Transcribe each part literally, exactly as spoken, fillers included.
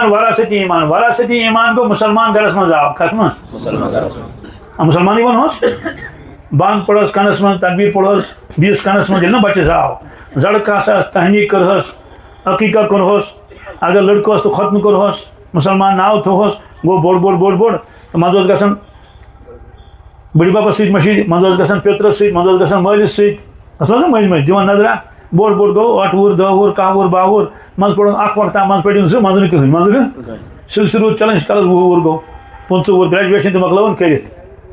وراثتی ایمان، وراثتی ایمان گوٚو مسلمان گرس منٛز آو۔ کتھ منٛز؟ مسلمان گرس منٛز۔ آ، مسلمانٕے ونہوس۔ بانگ پٔرہوس کنس منٛز، تکبیر پٔرہوس بیٚیِس کنس منٛز، ییٚلہِ نہٕ بچہِ زاو۔ زڑکہٕ کاسہس، تحنیٖک کٔرہوس، عقیقہ کوٚرہوس، اگر لڑکہٕ اوس تہٕ ختنہٕ کوٚرہوس، مسلمان ناو تھوٚوہوس، گوٚو بوٚڑ بوٚڑ بوٚڑ بوٚڑ۔ تہٕ منٛزٕ اوس گژھان بٕڈببس سۭتۍ مٔشیٖد، منٛزٕ اوس گژھان پیٚترس سۭتۍ، منٛزٕ اوس گژھان مٲلِس سۭتۍ۔ اتھ اوس نہ مٔنٛزۍ مٔنٛزۍ دِوان نظرہ، بوٚڑ بوٚڑ گوٚو، ٲٹھ وُہُر، دَہ وُہُر، کاہ وُہُر، باہ وُہُر، منٛزٕ پوٚرُن اکھ وقتہ، منٛزٕ پٔرِن زٕ، منٛزٕ نہٕ کٕہٕنۍ، منٛزٕ نہٕ۔ سلسلہٕ روٗد چلان ییٖتِس کالس وُہ وُہُر گوٚو، پٕنٛژٕہ وُہُر، گریجویشن تہِ مۄکلٲوٕن کٔرِتھ۔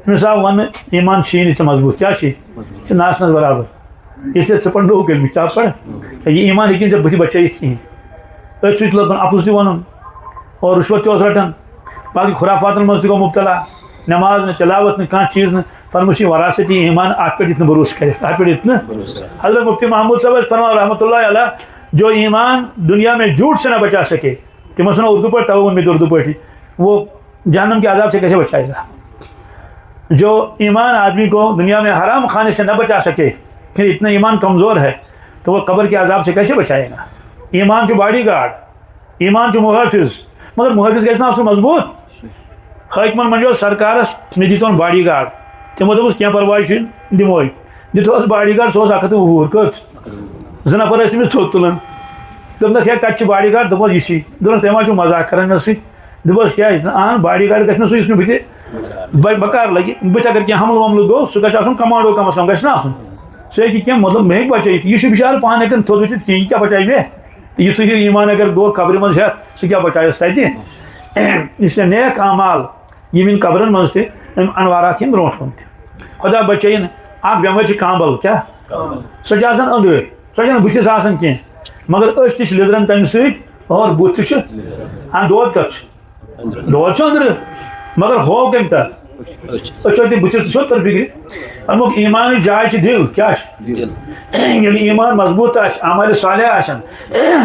أمِس آو وننہٕ، ایمان چھُے نہٕ ژےٚ مضبوٗط، کیٛاہ چھُے؟ ژٕ ناسنس برابر۔ اس لیے ژٕ پَر نوٚو کلمہٕ، ژٕ ہا پَر۔ یہِ ایمان ہیٚکہِ نہٕ ژےٚ بٕتھِ بچٲیِتھ کِہیٖنۍ۔ أتھۍ سۭتۍ لوگُن اَپُز تہِ وَنُن اور رُشوت تہِ اوس رَٹان، باقٕے خُرافاتَن منٛز تہِ گوٚو مُبتلا، نٮ۪ماز نہٕ، تِلاوت نہٕ، کانٛہہ چیٖز نہٕ۔ فرموو چھُ یہِ وراثتی ایمان، اَتھ پٮ۪ٹھ یِتھ نہٕ بروسہٕ کٔرِتھ، اَتھ پٮ۪ٹھ یِتھ نہٕ۔ حضرت مفتی محمود صٲب ٲسۍ فرماوان رحمتہ اللہ علیہ، جو ایمان دنیا میں جھوٹ سے نہ بچا سکے، تِم ٲسۍ وَنان اردو پٲٹھۍ، تَوَے ووٚن مےٚ تہِ اردو پٲٹھی، وہ جہنم کے عذاب سے کیسے بچائے گا؟ جو ایمان آدمی کو دنیا میں حرام کھانے سے نہ بچا سکے، پھر اتنا ایمان کمزور ہے، تو وہ قبر کے عذاب سے کیسے بچائے گا؟ ایمان چھُ باڈی گارڈ، ایمان چھُ محافظ، مگر محافظ گژھِ نہ آسُن مضبوٗط۔ حٲکمَن منٛز چھُ سرکارَس، مےٚ دِتون باڈی گارڈ، تِمو دوٚپُس، "کینٛہہ پرواے چھُنہٕ، دِموے۔" دِتہٕ اوس باڈی گارڈ، سُہ اوس اکھ ہتھ تہٕ وُہ وُہُر۔ کٔژ؟ زٕ نفر ٲسۍ تٔمِس تھوٚد تُلان۔ دوٚپنَکھ، "ہے، کَتہِ چھُ باڈی گارڈ؟" دوٚپمَس، "یہِ چھُے۔" دوٚپنَکھ، "تُہۍ ما چھِو مذاق کران مےٚ سۭتۍ؟" دوٚپمَس، "کیٛازِ نہٕ؟ اہن، باڈی گارڈ گژھِ نہٕ سُہ، یُس مےٚ بٕتھِ بَ-، بکار لَگہِ۔ بہٕ تہِ اگر کینٛہہ حملہٕ وملہٕ گوٚو، سُہ گژھِ آسُن کمانڈو کم از کم، گژھِ نہ آسُن؟ سُہ ہیٚکہِ کینٛہہ، مطلب، مےٚ ہیٚکہِ بچٲیِتھ۔ یہِ چھُ بِچارٕ پانہٕ ہٮ۪کان تھوٚد ؤتھِتھ کینٛہہ، یہِ کیٛاہ بچایہِ مےٚ؟ تہٕ یُتھُے یہِ ایمان اگر گوٚو قبرِ منٛز ہٮ۪تھ، سُہ کیٛاہ بچایَس تَتہِ؟" اس لیے نیک اعمال یِم یِن قبرن منٛز تہِ، یِم انوارات یِن برونٛٹھ کُن تہِ۔ خۄدا بچٲیِن، اکھ بٮ۪مٲرۍ چھِ کانٛبل، کیٛاہ؟ کانٛبل۔ سۄ چھِ آسان أنٛدرٕ، سۄ چھَنہٕ بٕتھِس آسان کینٛہہ، مگر أچھ تہِ چھِ لیٚدران تَمہِ سۭتۍ اور بُتھ تہِ چھُ، اَن دود کَتھ چھُ؟ أنٛدرٕ۔ دود چھُ أنٛدرٕ، مگر ہوو کَمہِ طرفہٕ؟ أچھ۔ أچھو تہِ بٕتھِس تہِ چھُ تَمہِ فِکرِ۔ اَمیُک ایٖمانٕچ جاے چھِ دِل، کیٛاہ چھُ؟ دِل۔ ییٚلہِ ایٖمان مضبوٗط آسہِ، اعمالِ صالحہ آسن،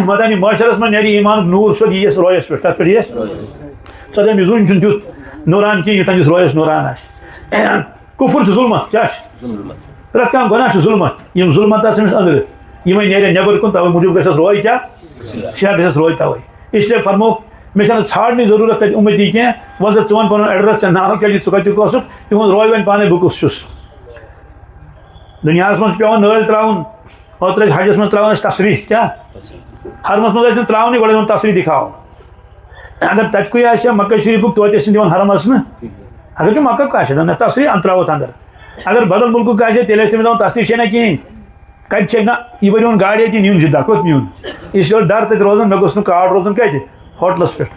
مدنی معاشرس منٛز نیرِ ایٖمانُک نوٗر سیوٚد یِیَس رویَس پٮ۪ٹھ۔ کَتھ پٮ۪ٹھ یِیَس؟ سۄ دَپہِ، یہِ زوٗن چھُنہٕ تیُتھ نوران کینٛہہ، یوٗتاہ أمِس رویَس نوران آسہِ۔ کُفُر چھُ ظُلمت، کیٛاہ چھُ؟ ظُلمت۔ پرٛٮ۪تھ کانٛہہ گۄناہ چھُ ظُلمت۔ یِم ظُلمت آسہِ أمِس أنٛدرٕ، یِمَے نیرن نٮ۪بر کُن، تَوَے موٗجوٗب گژھٮ۪س روے کیٛاہ؟ سیاہ گژھٮ۪س روے تَوَے۔ اس لیے فرمووُکھ، مےٚ چھَنہٕ ژھانٛڈنٕچ ضروٗرت تَتہِ اُمتی کینٛہہ، وَلہٕ ژٕ وَن پَنُن ایڈریس، ژےٚ ناو کیٛاہ چھُے، ژٕ کَتیُک اوسُکھ، تِہُنٛد روے وَنہِ پانَے بہٕ کُس چھُس۔ دُنیاہَس منٛز چھُ پٮ۪وان نٲلۍ ترٛاوُن، اوترٕ ٲسۍ حجَس منٛز ترٛاوان ٲسۍ تصریح، کیٛاہ؟ حرمَس منٛز ٲسۍ نہٕ ترٛاوانٕے، گۄڈٕ ٲسۍ وَنان تصریح دِکھاو۔ اگر تَتہِ کُے آسہِ ہا مکہ شریٖفُک، توتہِ ٲسۍ نہٕ دِوان حرم اَژنہٕ۔ اگر چھُ مکہ کُے آسہِ ہا، نہ تصریح اَن ترٛاوَتھ اَندَر۔ اگر بدل مُلکُک آسہِ ہا، تیٚلہِ ٲسۍ تٔمِس دَپان تصریح چھے نہ کِہیٖنۍ۔ کَتہِ چھے نہ، یہِ بَنیوٚن گاڑِ ییٚتہِ نیُن جِدہ، کوٚت نیُن؟ یہِ چھُ ڈَر تَتہِ روزان، مےٚ گوٚژھ نہٕ کارڈ روزُن کَتہِ؟ ہوٹلَس پٮ۪ٹھ۔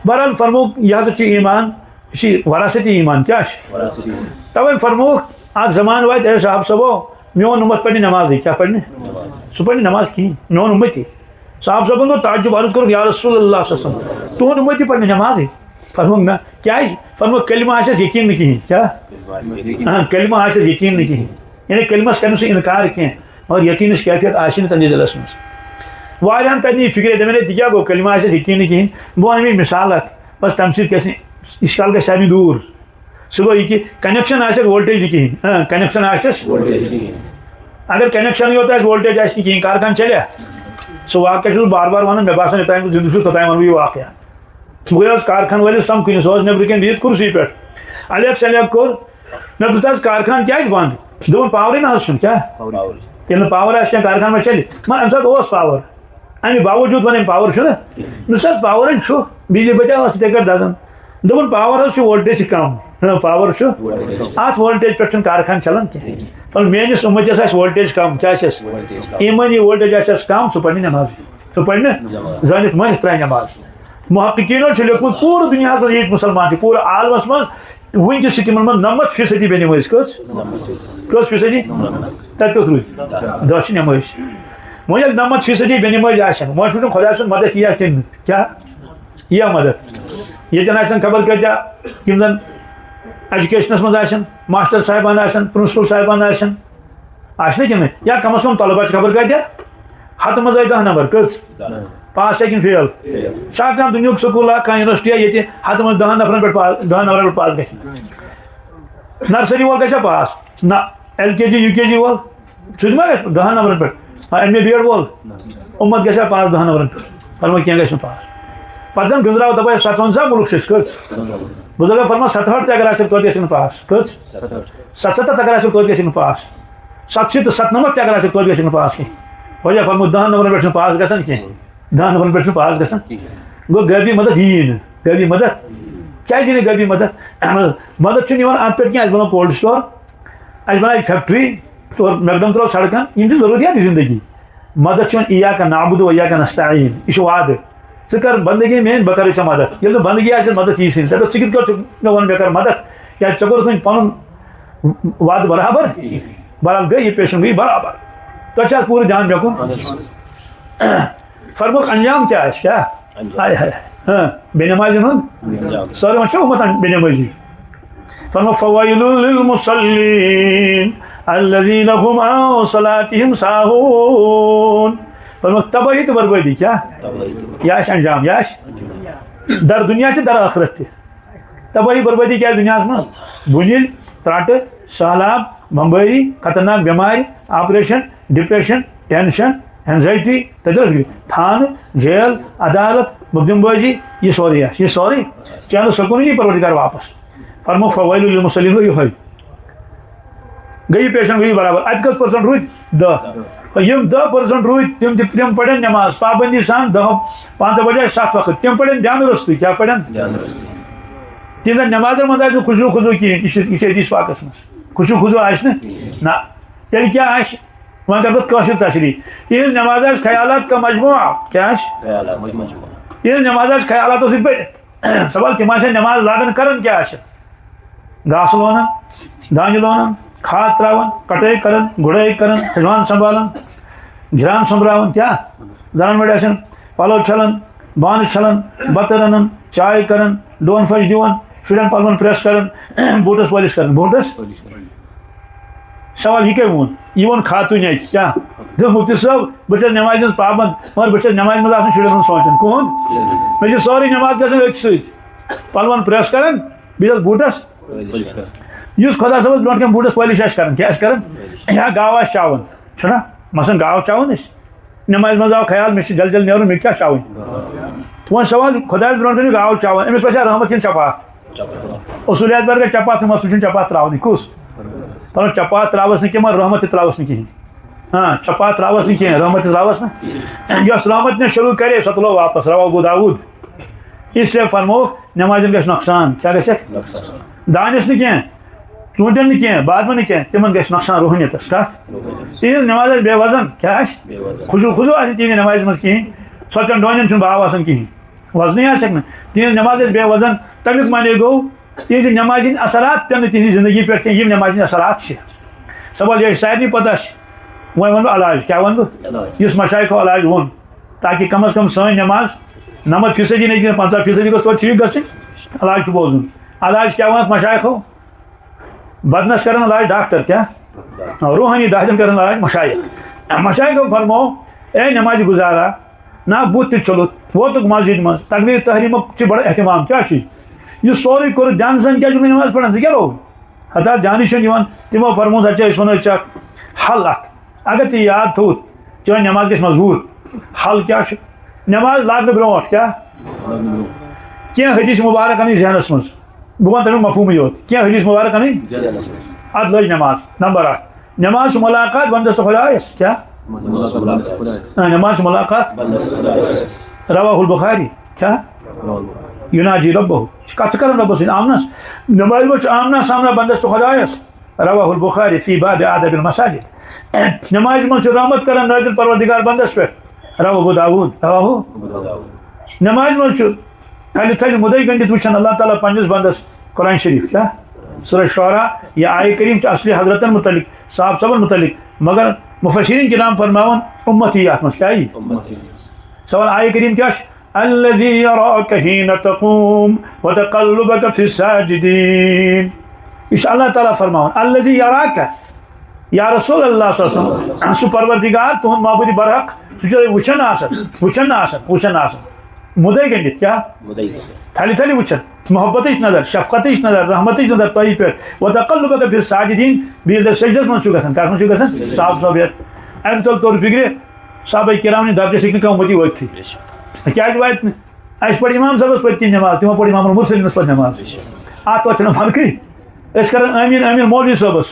بہرحال فرمووُکھ، یہِ ہسا چھُ ایٖمان، یہِ چھُ وراثتی ایٖمان، کیٛاہ چھُ؟ وراثتی۔ تَوَے فرمووُکھ، اَکھ زمانہٕ واتہِ، اے صاحب صٲبو، میون اُمت پَرِ نہٕ نٮ۪مازٕے، کیٛاہ پَرِ نہٕ؟ سُہ پَرِ نہٕ نٮ۪ماز کِہیٖنۍ، میون اُمتی۔ صاحب صٲبن کوٚر تعجب، عرض کوٚرُکھ، یا رسول اللہ صلی اللہ علیہ وسلم، تُہُنٛد اُمتی پَرِ نہٕ نٮ۪مازٕے؟ فرمووُکھ، نہ، کیٛازِ؟ فرمووُکھ، کلمہٕ آسٮ۪س یقیٖن نہٕ کِہیٖنۍ، کیٛاہ؟ اہن، کلمہٕ آسٮ۪س یقیٖن نہٕ کِہیٖنۍ۔ یعنی کلمس کرِ نہٕ سُہ اِنکار کینٛہہ، مگر یقیٖنٕچ کیفیت آسہِ نہٕ تَمہِ دِلس منٛز۔ واریاہن تَرِ نہٕ یہِ فِکرِ، دَپن، ہے، تہِ کیٛاہ گوٚو؟ کلمہٕ آسٮ۪س یقیٖن نہٕ کِہیٖنۍ۔ بہٕ وَنہٕ أمِس مِثال اکھ، بس تَمہِ سۭتۍ گژھِ نہٕ اِشکال گژھِ سارنٕے دوٗر۔ سُہ گوٚو یہِ کہِ connection آسٮ۪س، voltage نہٕ کِہیٖنۍ۔ اۭں، connection آسٮ۪س۔ Voltage نہٕ کِہیٖنۍ۔ اگر connection یوت آسہِ، voltage آسہِ نہٕ کِہیٖنۍ، کارخان چلہِ؟ سُہ واقعہ چھُس بہٕ بار بار وَنان، مےٚ باسان، یوٚتام بہٕ زِندٕ چھُس، توٚتام وَنہٕ بہٕ یہِ واقعہ۔ بہٕ گٔیوس کارخان وٲلِس سَمکھٕنہِ، سُہ اوس نیٚبرٕ کَنۍ بِہِتھ کُرسی پٮ۪ٹھ۔ اَلیک سَلیک کوٚر، مےٚ دوٚپُس، "تَس کارخان کیٛازِ بنٛد؟" دوٚپُن، "پاورٕے نہ حظ چھُنہٕ۔" کیٛاہ؟ پاورٕے۔ ییٚلہِ نہٕ پاور آسہِ کینٛہہ، کارخان ما چَلہِ؟ مگر اَمہِ ساتہٕ اوس پاور۔ اَمہِ باوجوٗد وَنان، پاور چھُنہٕ۔ مےٚ دوٚپُس، "پاورَے چھُ، بِجلی بَچاو، ٲس یِتھَے کٲٹھۍ دَزان۔" دوٚپُن، "پاور حظ چھُ، voltage چھِ کَم۔" ہاں، پاور چھُ۔ Voltage۔ اَتھ voltage پٮ۪ٹھ چھُنہٕ کارخان چَلان کینٛہہ۔ پر میٛٲنِس اُمتَس آسہِ voltage کَم، کیٛاہ آسٮ۪س؟ Voltage کَم۔ ایٖمٲنی voltage آسٮ۪س کَم، سُہ پَرِ نہٕ نٮ۪ماز۔ سُہ پَرِ نہٕ، نٮ۪ماز۔ زٲنِتھ مٲنِتھ ترٛایہِ نٮ۪ماز۔ محققیٖنو چھُ لیوٚکھمُت، پوٗرٕ دُنیاہَس منٛز ییٚتہِ مُسلمان چھِ، پوٗرٕ عالمَس منٛز وٕنکیٚس چھِ تِمَن منٛز نَمَتھ فیٖصدی بے نٮ۪مٲزۍ۔ کٔژ؟ کٔژ فیٖصدی؟ تَتہِ کٔژ روٗدۍ؟ دَہ چھِ نٮ۪مٲزۍ۔ وۄنۍ ییٚلہِ نَمَتھ فیٖصدی بے نٮ۪مٲزۍ آسن، وۄنۍ چھُ وٕچھُن خۄداے سُنٛد مَدَد یی یا کِنہٕ نہٕ۔ کیٛاہ؟ یی یا مَدَد؟ ییٚتٮ۪ن آسن خبر کۭتیٛاہ، یِم زَن ایجوکیشنَس منٛز آسن، ماسٹر صاحبان آسن، پرنسپل صاحبان آسن، آسہِ نہٕ کِنہٕ؟ یا کم از کم طلبہ چھِ خبر کۭتیٛاہ؟ ہَتہٕ منٛز آیہِ دَہ نمبر، کٔژ؟ دَہ۔ پاس چھا کِنہٕ فیل؟ فیل۔ چھا کانٛہہ دُنیاہُک سکوٗل اکھ، کانٛہہ یونیورسٹی ییٚتہِ ہَتہٕ منٛز دَہَن نفرن پٮ۪ٹھ پاس، دَہَن نمبرن پٮ۪ٹھ پاس گژھِ؟ نرسری وول گژھِ ہا پاس؟ نہ۔ ایل کے جی، یوٗ کے جی وول؟ سُہ تہِ ما گژھِ دَہَن نمبرن پٮ۪ٹھ؟ آ، ایم اے بی ایڈ وول؟ اُمت گژھِ ہا پاس دَہَن نمبرن پٮ۪ٹھ؟ فرمٲے، کینٛہہ گژھِ نہٕ پاس۔ پتہٕ زن گٔنٛزراو دپان، ستونزہ مُلک چھِ أسۍ، کٔژ؟ بُزرگن فرموو، ستہٲٹھ تہِ اگر آسہِ، توتہِ گژھِ نہٕ پاس۔ کٔژ؟ ستہٲٹھ تہِ اگر آسہِ، توتہِ گژھِ نہٕ پاس۔ ستھ شیٖتھ تہٕ ستنمتھ تہِ اگر آسہِ، توتہِ گژھِ نہٕ پاس کینٛہہ۔ وجہ فرموو، دہن نمبرن پٮ۪ٹھ چھُنہٕ پاس گژھان کینٛہہ۔ دہن نمبرن پٮ۪ٹھ چھُنہٕ پاس گژھان۔ گوٚو، غٲبی مدد یی نہٕ۔ غٲبی مدد کیازِ یی نہٕ؟ غٲبی مدد، مدد چھُنہٕ یِوان اتھ پٮ۪ٹھ کینٛہہ۔ اسہِ بنوو cold store، اسہِ بنایہِ factory، اور میکڈم ترٲو سڑکن، یِم چھِ ضروٗریات زندگی۔ مدد چھِ یِوان ایاک نعبد و ایاک نستعین، یہِ چھُ وعدٕ۔ ژٕ کر بندگی میٲنۍ، بہٕ کرے ژےٚ مدد۔ ییٚلہِ نہٕ بندگی آسہِ، مدد یی ژےٚ نہٕ۔ دپیو، ژٕ کِتھ کٲٹھۍ چھُکھ مےٚ ووٚن مےٚ کر مدد؟ کیازِ ژےٚ کوٚرُتھ وۄنۍ پنُن وعدٕ برابر؟ برابر گٔے، یہِ پیشن گٔے برابر۔ تۄہہِ چھا اَتھ پوٗرٕ دیان مےٚ کُن؟ فرموک انجام کیٛاہ آسہِ؟ کیٛاہ؟ انجام۔ ہاے ہاے۔ ہاں، بے نمازی ہُنٛد؟ انجام۔ سٲرٕے وۄنۍ چھا اُمت بے نمازی؟ فرموو، فویل للمصلین الذین هم عن صلاتهم ساہون۔ فرموو، تباہی تہٕ بربٲدی کیٛاہ؟ تباہی تہٕ بربٲدی۔ یہِ آسہِ انجام، یہِ آسہِ در دُنیا تہِ در ٲخرت تہِ۔ تباہی بربٲدی کیٛاہ آسہِ دُنیاہَس منٛز؟ بُنِل، ترٛٹہٕ، سہلاب، بمبٲری، خطرناک بٮ۪مارِ، آپریشن، ڈپریشن، ٹینشن، اینزائٹی، تَتہِ اوس یہِ تھانہٕ، جیل، عدالت، مقدم بٲزی، یہِ سورُے آسہِ، یہِ سورُے چانہٕ سکوٗنٕے یی پروردگار واپس۔ فرموو، فویل للمصلین گوٚو یِہوٚے۔ گٔیہِ پیشن گٔیہِ برابر۔ اَتہِ کٔژ percent روٗدۍ؟ دَہ۔ یِم دَہ percent روٗدۍ، تِم تہِ، تِم پَرن نٮ۪ماز پابندی سان، دَہ، پانٛژھ بجے ستھ وقت، تِم پَرن دھیانہٕ روٚستُے۔ کیٛاہ پَرن؟ دھیانہٕ روٚستُے۔ تِہنٛزن نٮ۪مازن منٛز آسہِ نہٕ خشوع خضوع کِہیٖنۍ۔ یہِ چھِ، یہِ چھِ حدیث پاکس منٛز۔ خشوع خضوع آسہِ نہٕ؟ نہ۔ تیٚلہِ کیٛاہ آسہِ؟ وۄنۍ کرٕ بہٕ کٲشِر تشریح۔ تِہنٛز نٮ۪ماز آسہِ خیالات کا مجموعہ۔ کیٛاہ آسہِ؟ خیالات مجموعہ۔ تِہنٛز نٮ۪ماز آسہِ خیالاتو سۭتۍ بٔرِتھ۔ سوال، تِم آسن نٮ۪ماز لاگان، کران کیٛاہ آسن؟ گاسہٕ لونان، دانہِ لونان، کھاد ترٛاوان، کٹٲے کران، گُڈٲے کران، خزوان سنبھالان، جران سنبھراوان، کیٛاہ؟ زنان مٔڑۍ آسن پلو چھلان، بانہٕ چھلان، بتہٕ رنان، چاے کران، ڈوٗن پھٔلۍ دِوان، شُرٮ۪ن پلون پریس کران، بوٗٹس پٲلِش کران، بوٗٹس۔ سوال، یہِ کٔمۍ ووٚن؟ یہِ ووٚن خاتوٗنہِ اَتہِ۔ کیٛاہ؟ دوٚپ، مُفتی صٲب، بہٕ چھَس نٮ۪مازِ ہٕنٛز پابنٛد، مگر بہٕ چھَس نٮ۪مازِ منٛز آسان شُرٮ۪ن ہُنٛد سونٛچان۔ کٕہٕنٛد؟ مےٚ چھِ سٲرٕے نٮ۪ماز گژھان أتھۍ سۭتۍ۔ پلون پریس کران، بیٚیہِ چھَس بوٗٹس۔ یُس خۄدا صٲبَس برونٛٹھ کَنہِ بوٗٹس پٲلِش آسہِ کران، کیٛاہ آسہِ کران؟ یا گاو آسہِ چاوان، چھُنہ؟ مثلاً گاو چاوان أسۍ۔ نٮ۪مازِ منٛز آو خیال، مےٚ چھِ جلدی جلدی نیرُن، مےٚ کیٛاہ چاوٕنۍ؟ وۄنۍ سوال، خۄدایَس برونٛٹھ کَنہِ گاو چاوان، أمِس پَزِ ہا رحمت یِن چپاتھ۔ اصوٗلیات پٮ۪ٹھ گژھِ چپاتھ، ژٕ ما سُہ چھُنہٕ چپاتھ ترٛاونٕے۔ کُس؟ پَنُن چپاتھ ترٛاوَس نہٕ کینٛہہ، مگر رحمت تہِ ترٛاوَس نہٕ کِہیٖنۍ۔ ہاں، چپاتھ ترٛاوَس نہٕ کینٛہہ، رحمت تہِ ترٛاوَس نہٕ۔ یۄس رحمت مےٚ شروٗع کرے، سۄ تُلو واپس، رواہ ابو داوود۔ اس لیے فرمووُکھ، نٮ۪مازِ ہُنٛد گژھِ نۄقصان۔ کیٛاہ گژھِ؟ نۄقصان۔ دانٮ۪س نہٕ کینٛہہ، ژوٗنٛٹھٮ۪ن نہٕ کینٛہہ، بادمَن نہٕ کینٛہہ، تِمَن گژھِ نۄقصان روحٲنیتَس۔ کَتھ؟ تِہِنٛز نٮ۪ماز آسہِ بے وزن۔ کیٛاہ آسہِ؟ بے وزن۔ خشوع، خضوع آسہِ نہٕ تِہِنٛزِ نٮ۪مازِ منٛز کِہیٖنۍ۔ ژۄچَن ڈوٗنٮ۪ن چھُنہٕ باو آسان کِہیٖنۍ۔ وزنٕے آسٮ۪کھ نہٕ۔ تِہِنٛز نٮ۪ماز آسہِ بے وزن۔ تَمیُک معنی گوٚو، تِہِنٛزِ نٮ۪مازِ ہِنٛدۍ اثرات پٮ۪ن نہٕ تِہِنٛزِ زندگی پٮ۪ٹھ کینٛہہ۔ یِم نٮ۪مازِ ہِنٛدۍ اثرات چھِ۔ سوال یہِ چھِ سارنٕے پَتہ چھِ۔ وۄنۍ وَنہٕ بہٕ علاج۔ کیٛاہ وَنہٕ بہٕ؟ علاج۔ یُس مشایخو علاج ووٚن، تاکہِ کم از کم سٲنۍ نٮ۪ماز نَمَتھ فیٖصدی نہٕ کینٛہہ، پنٛژاہ فیٖصدی گوٚژھ توتہِ ٹھیٖک گژھٕنۍ۔ علاج چھُ بوزُن۔ علاج کیٛاہ ووٚنُکھ مشایخو؟ بدنس کرن علاج ڈاکٹر، کیٛاہ؟ روحٲنی دادٮ۪ن کرن علاج مشایخ۔ مشایخو فرموو، اے نماز گزارا، نہ بُتھ تہِ چھوٚلُتھ، ووتُکھ مسجد منٛز، تکبیر تحریمُک چھُ بڑٕ اہتمام، کیٛاہ چھُ یہِ؟ یہِ سورُے کوٚرُتھ، دھیانہٕ سان کیٛازِ چھُکھ نہٕ نماز پران؟ ژٕ کیٛاہ رووُکھ؟ ہتاہ دھیانٕے چھُنہٕ یِوان۔ تِمو فرموو، ژٕ چھا، أسۍ وَنو ژےٚ اکھ حل اکھ۔ اگر ژےٚ یاد تھوٚوُتھ، چٲنۍ نماز گژھِ مضبوٗط۔ حل کیٛاہ چھُ؟ نماز لاگنہٕ برونٛٹھ کیٛاہ؟ کینٛہہ حدیث مبارک اَنٕنۍ ذہنس منٛز۔ بہٕ وَنہٕ تَمیُک مفہوٗمٕے یوت۔ کینٛہہ حدیث مبارک اَنٕنۍ۔ ذہنس منٛز۔ اَدٕ لٔج نماز۔ نمبر اکھ، نماز چھِ ملاقات بندس تہٕ خۄدایس۔ کیٛاہ؟ نماز چھِ ملاقات۔ آ، نماز چھِ ملاقات۔ بندس تہٕ خۄدایس۔ رواہ البخاری۔ کیٛاہ؟ یُناجی ربہ۔ چھِ کتھ کران ربس سۭتۍ، آمنس۔ نمازِ منٛز چھُ آمنا سامنا بندس تہٕ خۄدایس۔ رواہ البخاری فی باب آداب المساجد۔ نمازِ منٛز چھُ رحمت کران نٲزِل پروردگار بندس پٮ۪ٹھ۔ رواہ ابو داوود۔ رواہ۔ نمازِ منٛز چھُ تھلہِ تھلہِ مُدے گٔنڈِتھ وٕچھان اللہ تعالیٰ پننِس بندس۔ قرآن شریف، کیٛاہ؟ سورہ شعراء، یہِ آیہِ کریم چھِ اصلی حضرتن متعلق، صاحب صٲبن متعلق، مگر مفسرین کرام فرماوان امتی اتھ منٛز۔ کیٛاہ یہِ؟ امتی۔ سوال، آیہِ کریم کیٛاہ چھِ؟ الذي يراك حين تقوم وتقلبك في الساجدين۔ یہِ چھُ اللہ تعالیٰ فرماوان، الذي يراك، یا رسول اللہ صلی اللہ علیہ وسلم، سُہ پروردگار، تُہُنٛد معبوٗدِ برحق، سُہ چھُ تۄہہِ وٕچھان آسان، وٕچھان آسان، وٕچھان آسان۔ مُدے گٔنڈِتھ، کیٛاہ؟ مُدے گٔنڈِتھ۔ تھلہِ تھلہِ وٕچھان۔ محبتٕچ نظر، شفقتٕچ نظر، رحمتٕچ نظر تۄہہِ پٮ۪ٹھ۔ وتقلبك في الساجدين، بیٚیہِ ییٚلہِ تُہۍ سجدس منٛز چھِو گژھان، کتھ منٛز چھِو گژھان؟ صاف صاف یتھ۔ امہِ تل توٚر فکرِ، صحابہ کرام نہِ درجہ ہیٚکہِ نہٕ کانٛہہ اُمتی وٲتتھٕے۔ بے شک۔ کیٛازِ واتہِ نہٕ؟ اَسہِ پٔر امام صٲبس پٔتۍ کِنۍ نماز، تِمو پٔر امام المرسلینس پتہٕ نماز۔ اتھ پتہٕ چھنہٕ فرقٕے۔ أسۍ کران آمین آمین مولوی صٲبس،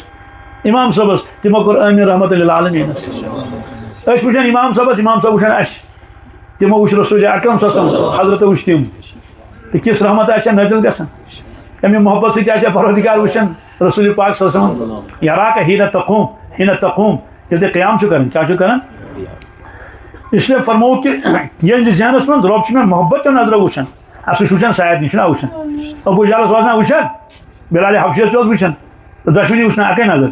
امام صٲبس، تِمو کوٚر آمین رحمت للعالمینس۔ أسۍ وٕچھان امام صٲبس، امام صٲب وٕچھان اَسہِ۔ تِمو وٕچھ رسول اکرم صلی اللہ علیہ وسلم، حضرت وٕچھ تِم۔ تہٕ کِژھ رحمت آسہِ ہا نٲزِل گژھان؟ اَمہِ محبت سۭتۍ آسہِ ہا پروردگار وٕچھان رسول پاک صلی اللہ علیہ وسلم، یراک حین تقوم، حین تقوم، ییٚلہِ تُہۍ قیام چھِو کران، کیٛاہ چھِو کران؟ اس لیے فرموو کہ یہنٛدِس ذہنس منٛز رۄب چھُ مےٚ محبت چٮ۪و نظرو وٕچھان۔ اَ، سُہ چھُ وٕچھان سارنٕے، چھُنہ وٕچھان؟ ابو جہلس اوس نہ وٕچھان، بلال حبشیس تہِ اوس وٕچھان۔ تہٕ دۄشوٕنی وٕچھ نہ اَکٕے نظر۔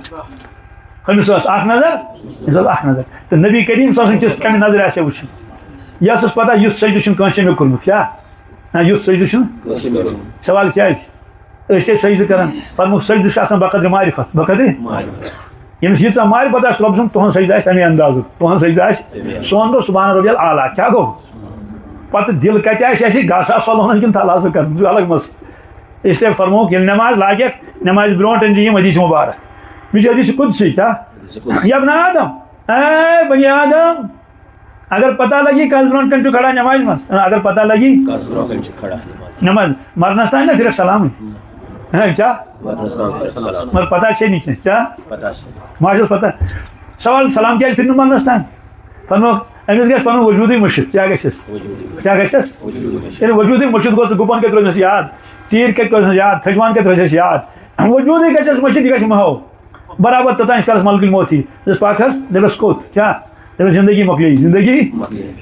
أمِس ٲس اکھ نظر، أمِس ٲس اکھ نظر۔ تہٕ نبی کریم صلی اللہ علیہ وسلم کِس کمہِ نظرِ آسہِ ہا وٕچھان؟ یہِ ٲسٕس پتہ یُتھ سجدٕ چھُنہٕ کٲنٛسہِ مےٚ کوٚرمُت۔ کیٛاہ؟ نہ، یُتھ سجدٕ چھُنہٕ۔ سوال کیٛازِ؟ أسۍ چھِ سجدٕ کران، فرمووُکھ سجدٕ چھُ آسان بقدر معرفت، بقدر۔ ییٚمِس ییٖژاہ معرفت آسہِ رۄب سُنٛد، تُہُنٛد سجدٕ آسہِ تَمے اندازُک، تُہُنٛد سجدٕ آسہِ۔ سون گوٚو سبحان ربی الاعلیٰ، کیٛاہ گوٚو؟ پتہٕ دِل کتہِ آسہِ اَسہِ گاسہٕ آسہٕ وَلوُن کِنہٕ تھل آسہٕ کرُن، سُہ چھُ الگ مسلہٕ۔ اس لیے فرمووُکھ ییٚلہِ نماز لاگٮ۪کھ، نمازِ برونٛٹھ أنۍ زِ یِم حدیث مبارک۔ بیٚیہِ چھُ حدیث قدسی، کیٛاہ؟ یا ابن آدم، اے بنی آدم، اگر پتہ لگی کس برونٛٹھ کنہِ چھُ کھڑا نمازِ منٛز، اگر پتہ لگی کس برونٛٹھ کنہِ چھُ کھڑا نمازِ منٛز۔ نماز مرنس تام نہ پھرکھ سلامٕے۔ ہاں، کیٛاہ؟ مرنس تام پھرکھ سلام۔ مگر پتہ چھے نہٕ کینٛہہ، کیٛاہ؟ پتہ چھے۔ ما چھس پتہ؟ سوال، سلام کیٛازِ پھرِ نہٕ مرنس تام؟ فرمووُکھ، أمِس گژھِ پنُن وجوٗدٕے مٔشِتھ۔ کیٛاہ گژھٮ۪س؟ وجوٗدٕے مٔشِتھ۔ کیٛاہ گژھٮ۪س؟ وجوٗدٕے مٔشِتھ۔ ییٚلہِ وجوٗدٕے مٔشِتھ گوٚو، تہٕ گُپن کتہِ روزٮ۪س یاد؟ تیٖر کتہِ روزٮ۪س یاد؟ تھٔجوان کتہِ روزٮ۪س یاد؟ وجوٗدٕے گژھٮ۪س مٔشِتھ، یہِ گژھِ محو۔ برابر توٚتام چھِ کَرَس ملکُل موت یی۔ دَپٮ۪س، پاک حظ، دَپٮ۪س، کوٚت؟ کیٛاہ؟ دَپٮ۪س، زندگی مۄکلے، زندگی۔ مۄکلے۔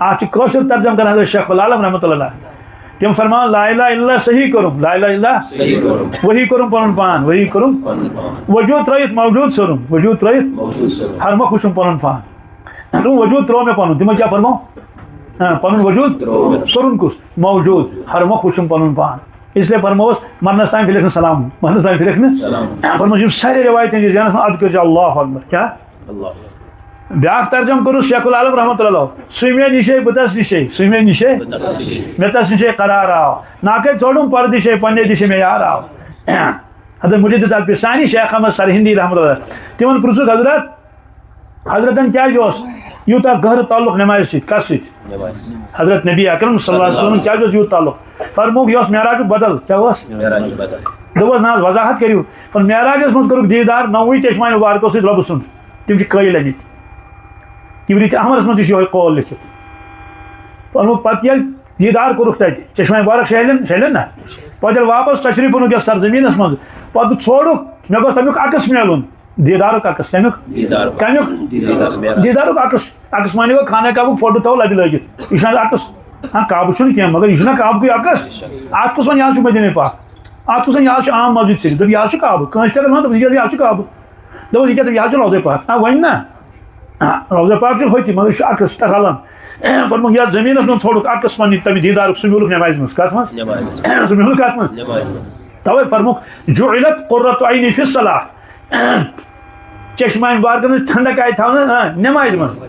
اَتھ چھُ کٲشُر ترجمہٕ کران حضرت شیخ العالم رحمۃ اللہ۔ تِم فرماوان، لا الہ الا اللہ صحیح کوٚرُم، لا الہ الا اللہ۔ صحیح کوٚرُم۔ وحی کوٚرُم پَنُن پان، وحی کوٚرُم۔ پَنُن پان۔ وجوٗد ترٛٲیِتھ موجوٗد سوٚرُم، وجوٗد ترٛٲیِتھ۔ موجوٗد سوٚرُم۔ ہر مۄکھ وٕچھُم پَنُن پان۔ دوٚپُن، وجوٗد ترٛوو مےٚ پَنُن۔ تِمو کیٛاہ فرموو؟ ہاں، پَنُن وجوٗد ترٛوو مےٚ۔ سوٚرُن کُس؟ موجوٗد۔ ہر مۄکھ وٕچھُم پَنُن پان۔ اس لیے فرمووس، مرنس تام پھرکھ نہٕ سلام، مرنس تام پھرکھ نہٕ۔ سلام۔ فرمووس، یِم سارے روایتن چھِ ذہنس منٛز، ادٕ کٔرۍ زِ اللہ اکبر۔ کیٛاہ؟ اللہ۔ بیٛاکھ ترجمہٕ کوٚرُس شیخ العالم رحمۃ اللہ، سُہ مےٚ نِشے، بہٕ تس نِشے، سُہ مےٚ نِشے، بہٕ تس نِشے۔ مےٚ تس نِشے قرار آو۔ ناکے ژوٚٹُم پردِشے، پننے دِشے مےٚ یار آو۔ حضرت مجدد الفسانی، شیخ احمد سرہندی رحمۃ اللہ، تِمن پرژھُکھ، حضرت، حضرتن کیٛازِ اوس یوٗتاہ گہرٕ تعلق نمازِ سۭتۍ؟ کس سۭتۍ؟ نمازِ۔ حضرت نبی اکرم صلی اللہ علیہ وسلم کیٛازِ اوس یوٗت تعلق؟ فرمووُکھ، یہِ اوس معراجُک بدل۔ کیٛاہ اوس؟ معراجُک بدل۔ دوٚپُس، نہ حظ، وضاحت کٔرِو۔ فرمووُن، معراجس منٛز کوٚرُکھ دیٖدار نوٚوُے چشمانِ مبارکو سۭتۍ رۄبہٕ سُنٛد۔ تِم چھِ قٲیِل اَمِکۍ۔ کبریت احمرس منٛز تہِ چھُ یِہوٚے قول لیٚکھِتھ۔ فرمووُکھ، پتہٕ ییٚلہِ دیٖدار کوٚرُکھ تَتہِ، چشمانِ مبارک شیلن، شیلن نہ؟ پتہٕ ییٚلہِ واپس تشریٖف اوٚنُکھ یَتھ سرزمینس منٛز، پتہٕ ژھوڑُکھ، مےٚ گوٚژھ تَمیُک عکس میلُن۔ دیٖدارُک عکس، کَمیُک؟ دیٖدارُک۔ کَمیُک؟ دیٖدارُک۔ دیٖدارُک عکس۔ عکس معنی گوٚو خانہ کعبُک فوٹو تھاوو لَبہِ لٲگِتھ۔ یہِ چھُنہٕ حظ عکس؟ ہاں، کعبہٕ چھُنہٕ کینٛہہ، مگر یہِ چھُنہ کعبہٕکُے عکس۔ اَتھ کُس وَنہِ یہِ حظ چھُ مدینے پاک؟ اَتھ کُس وَنہِ یہِ حظ چھُ عام مسجد شریٖف؟ دَپہِ یہِ حظ چھُ کعبہٕ۔ کٲنٛسہِ تہِ اگر وَنو، دَپہِ یہِ حظ چھُ کعبہٕ۔ دَپوس یہِ کیٛاہ؟ دَپہِ یہِ حظ چھُ روضے پاک۔ آ، وۄنۍ نہ۔ آ، روضے پاک چھُ ہوٚتہِ، مگر یہِ چھُ عکس، چھُ تَتھ رَلان۔ فرمووُکھ، یَتھ زٔمیٖنَس منٛز ژھوڑُکھ عکس پَنٕنہِ تَمہِ دیٖدارُک، سُہ میوٗلُکھ نٮ۪مازِ منٛز۔ کَتھ منٛز؟ نٮ۪مازِ منٛز۔ سُہ میوٗلُکھ کَتھ منٛز؟ نٮ۪مازِ منٛز۔ تَوَے فرمووُکھ، جُعِلَتْ قُرَّتُ عَيْنِي فِي الصَّلَاةِ۔ چشمانِ مبارکن ہٕنٛز ٹھنڈک آیہِ تھاونہٕ، آ، نمازِ منٛز۔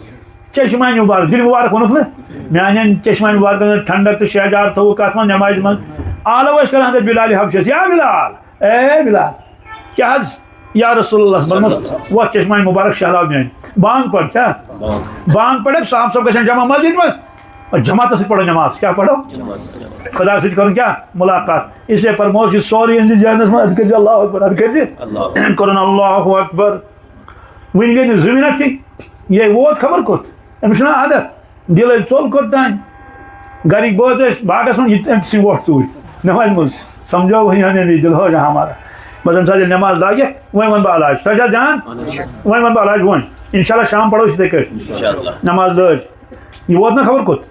چشمانِ مبارک، دِلہِ مبارک ووٚنُکھ نہٕ، میانٮ۪ن چشمانِ مبارکن ہٕنٛز ٹھنڈک تہٕ شہجار تھوٚوُکھ کتھ منٛز؟ نمازِ منٛز۔ آلو ٲسۍ کران حضرت بلال حبشس، یا بلال، اے بلال، کیٛاہ حظ؟ یا رسول اللہ، دوٚپمَس، وۄتھ چشمانِ مبارک شہلاو میٲنۍ۔ بانگ پٔر، کیٛاہ؟ بانگ۔ بانگ پٔرِتھ صاحب صٲب گژھن جمع مسجد منٛز۔ جماعتس سۭتۍ پرو نماز۔ کیٛاہ پرو؟ نماز۔ خدا سۭتۍ کرُن کیٛاہ؟ ملاقات۔ اس لیے فرمووُس، یہِ سورُے أنۍ زِ ذہنس منٛز، ادٕ کٔرۍ زِ اللہ اکبر، ادٕ کٔرۍ زِ۔ اللہ۔ کرُن اللہ اکبر۔ وٕنہِ گٔے نہٕ زٕ منٹ تہِ، یہِ ووت خبر کوٚت۔ أمِس چھُنہ عادت، دِل ٲسۍ ژوٚل کوٚت تام۔ گرِکۍ بٲژ ٲسۍ باغس منٛز، یہِ تہِ أمۍ سٕنٛدۍ وۄٹھ ژوٗرۍ نمازِ منٛز۔ سمجھو وہی ہمیں نہیں، دل ہو جہاں ہمارا۔ بس أمۍ ساتہٕ ییٚلہِ نماز لاگہِ، وۄنۍ وَنہٕ بہٕ علاج۔ تۄہہِ چھا جان؟ وۄنۍ وَنہٕ بہٕ علاج وۄنۍ۔ انشاءاللہ شام پرو أسۍ یِتھَے کٲٹھۍ۔ انشاءاللہ۔ نماز لٲج۔ یہِ ووت نہ خبر کوٚت؟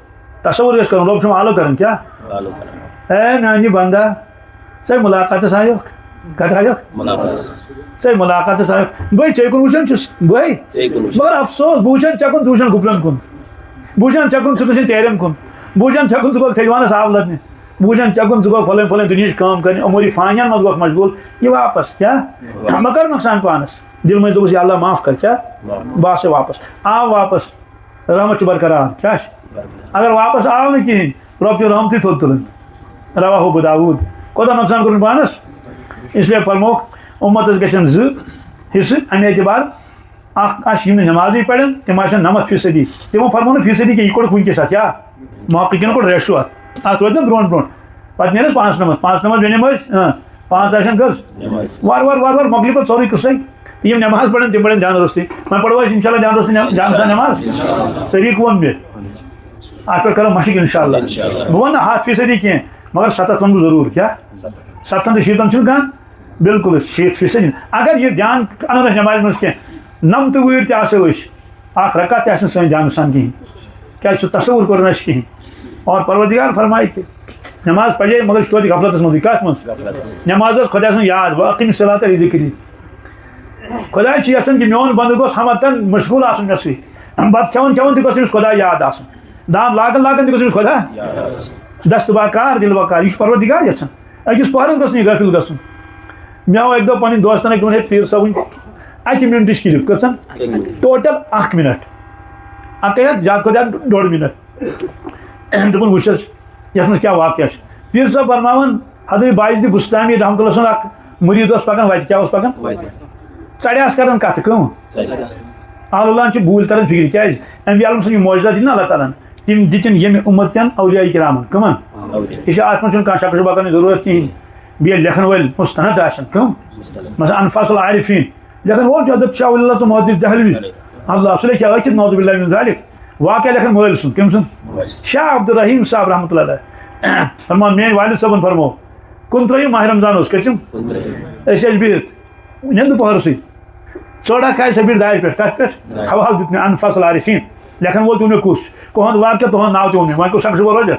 تصور گژھِ کرُن، رۄب چھُم آلو کران، کیٛاہ؟ آلو کران۔ اے میانہِ بندا، ژے ملاقاتس آیوکھ؟ کتھ آیوکھ؟ ملاقاتس۔ ژے ملاقاتس آیوکھ؟ بے ژے کُن وٕچھان چھُس، بے۔ ژے کُن وٕچھان۔ مگر افسوس، بہٕ وٕچھان ژےٚ کُن، ژٕ وٕچھان گُپنن کُن۔ بہٕ وٕچھان ژےٚ کُن، ژٕ وٕچھان ژیرٮ۪ن کُن۔ بہٕ وٕچھان ژےٚ کُن، ژٕ گوٚکھ تھٔجوانس آب لدنہِ۔ بہٕ وٕچھان ژےٚ کُن، ژٕ گوٚکھ فلٲنۍ فلٲنۍ دُنیہٕچ کٲم کرنہِ، اموری فانین منٛز گوٚکھ مشغول۔ یہِ واپس، کیٛاہ؟ مےٚ کر نۄقصان پانس؟ دِل منٛز دوٚپُس، یا اللہ معاف کر، کیٛاہ؟ بہٕ آسے واپس۔ آو واپس۔ رحمت چھُ برقرار۔ کیٛاہ چھُ؟ اگر واپس آو نہٕ کِہیٖنۍ، رۄب چھُ رحمتٕے تھوٚد تُلان۔ رواہ ابو داوود۔ کوٗتاہ نۄقصان کوٚرُن پانَس؟ اس لیے فرمووُکھ، اُمتَس گژھن زٕ حصہٕ، اَمہِ اعتبار اکھ آسہِ یِم نہٕ نمازٕے پرن، تِم آسن نمتھ فیصدی۔ تِمو فرمو نہٕ فیصدی کینٛہہ، یہِ کوٚڑُکھ وٕنکیٚس اتھ، یا محققین کوٚڑ ریشو اتھ۔ اتھ وٲتۍ نہ برونٛٹھ برونٛٹھ۔ پتہٕ نیرس پانٛژھ نمتھ، پانٛژھ نمتھ ؤنِم أسۍ، اۭں، پانٛژھ آسن کٔژ؟ وار وار وار وار مۄکلہِ پتہٕ سورُے قصے۔ تہٕ یِم نماز پرن، تِم پرن جان روٚستُے۔ وۄنۍ پرو أسۍ انشاءاللہ جان روٚستُے نم-، جان سان نماز۔ طریٖقہٕ ووٚن مےٚ۔ اتھ پٮ۪ٹھ کرو مشق انشاءاللہ۔ بہٕ ونہٕ نہٕ ہتھ فیصدی کینٛہہ، مگر ستتھ ونہٕ بہٕ ضروٗر۔ کیٛاہ؟ ستتھ تہٕ شیٖتن چھُنہٕ کانٛہہ۔ بالکل، شیٖتھ فیصد۔ اگر یہِ دھیان اَنو نہٕ أسۍ نٮ۪مازِ منٛز کینٛہہ، نَمتہٕ وُہٕرۍ تہِ آسو أسۍ، اَکھ رکعت تہِ آسہِ نہٕ سٲنۍ دھیانہٕ سان کِہیٖنۍ، کیٛازِ سُہ تصوُر کوٚر نہٕ اَسہِ کِہیٖنۍ۔ اور پروردگار فرمایہِ تہِ، نٮ۪ماز پَرے، مگر یہِ چھُ توتہِ غفلتَس منٛزٕے۔ کَتھ منٛز؟ نٮ۪ماز ٲس خۄداے سٕنٛز یاد، وَأَقِمِ الصَّلَاةَ لِذِكْرِي۔ خۄداے چھُ یَژھان کہِ میون بنٛدٕ گوٚژھ ہمتن مشغوٗل آسُن مےٚ سۭتۍ۔ بَتہٕ کھٮ۪وان کھٮ۪وان تہِ گوٚژھ أمِس خۄداے یاد آسُن۔ دان لاگان لاگان تہِ گوٚژھ أمِس خۄدا۔ دست باکار، دل باکار، یہِ چھُ پروردگار یَژھان۔ أکِس پۄہرَس گژھِ نہٕ یہِ غٲفِل گژھُن۔ مےٚ آو اَکہِ دۄہ پَنٕنۍ دوستَن أکۍ دوٚپُن، "ہے پیٖر صٲبٕنۍ اَکہِ مِنٹٕچ کِلِپ کۭژَن؟" ٹوٹل اَکھ مِنٹ۔ اَکٕے ہَتھ، زیادٕ کھۄتہٕ زیادٕ ڈوٚڈ مِنٹ۔ دوٚپُن، "وٕچھ حظ، یَتھ منٛز کیٛاہ واقعہ چھُ۔" پیٖر صٲب فرماوان، حضرت باعزِ بُستٲمی رحمتہ اللہ سُنٛد اَکھ مُریٖد اوس پَکان وَتہِ، کیٛاہ اوس پَکان؟ وَتہِ۔ ژَرِ آسہٕ کَران کَتھٕ، کٲم۔ ژَرِ۔ اہل اللہ چھِ بوٗلۍ تَران فِکرِ، کیٛازِ؟ اَمہِ عالم سٕنٛدۍ یِم معجزات دِتۍ نہ اللہ تعالیٰ ہَن، تِم دِتِن ییٚمہِ اُمت کٮ۪ن اولیاء کرامن۔ کٕمن؟ اولیاء۔ یہِ چھِ، اَتھ منٛز چھُنہٕ کانٛہہ شک شُبہ کَرنٕچ ضروٗرت کِہیٖنۍ۔ بیٚیہِ لیکھن وٲلۍ مُستند آسن۔ کٕم؟ مُستند۔ مثلاً انفاس العارفین۔ لیکھن وول چھُ حضرت شاہ ولی اللہ صٲب محدث دہلوی۔ اللہ، سُہ لیکھِ ہا ٲکھِتھ، نعوذ باللہ من ذالک۔ واقعہ لیکھن مٲلۍ سُنٛد۔ کٔمۍ سُنٛد؟ شاہ عبدالرحیم صاحب رحمتہ اللہ علیہ۔ فرمان، میٲنۍ والد صٲبن فرمو، کُنترٛہہ ماہِ رمضان اوس، کٔژِم؟ أسۍ ٲسۍ بِہِتھ۔ وۄنۍ دُپہرسٕے۔ ژٔڑ اکھ آیہِ سۄ بیٖٹھ دارِ پٮ۪ٹھ۔ کَتھ پٮ۪ٹھ؟ حوالہٕ دیُت مےٚ انفاس العارفین۔ لیکھن وول تہِ ووٚن مےٚ کُس چھُ۔ کُہُنٛد واقعہٕ، تُہُنٛد ناو تہِ ووٚن مےٚ۔ وۄنۍ کُس شخص چھُ روزان؟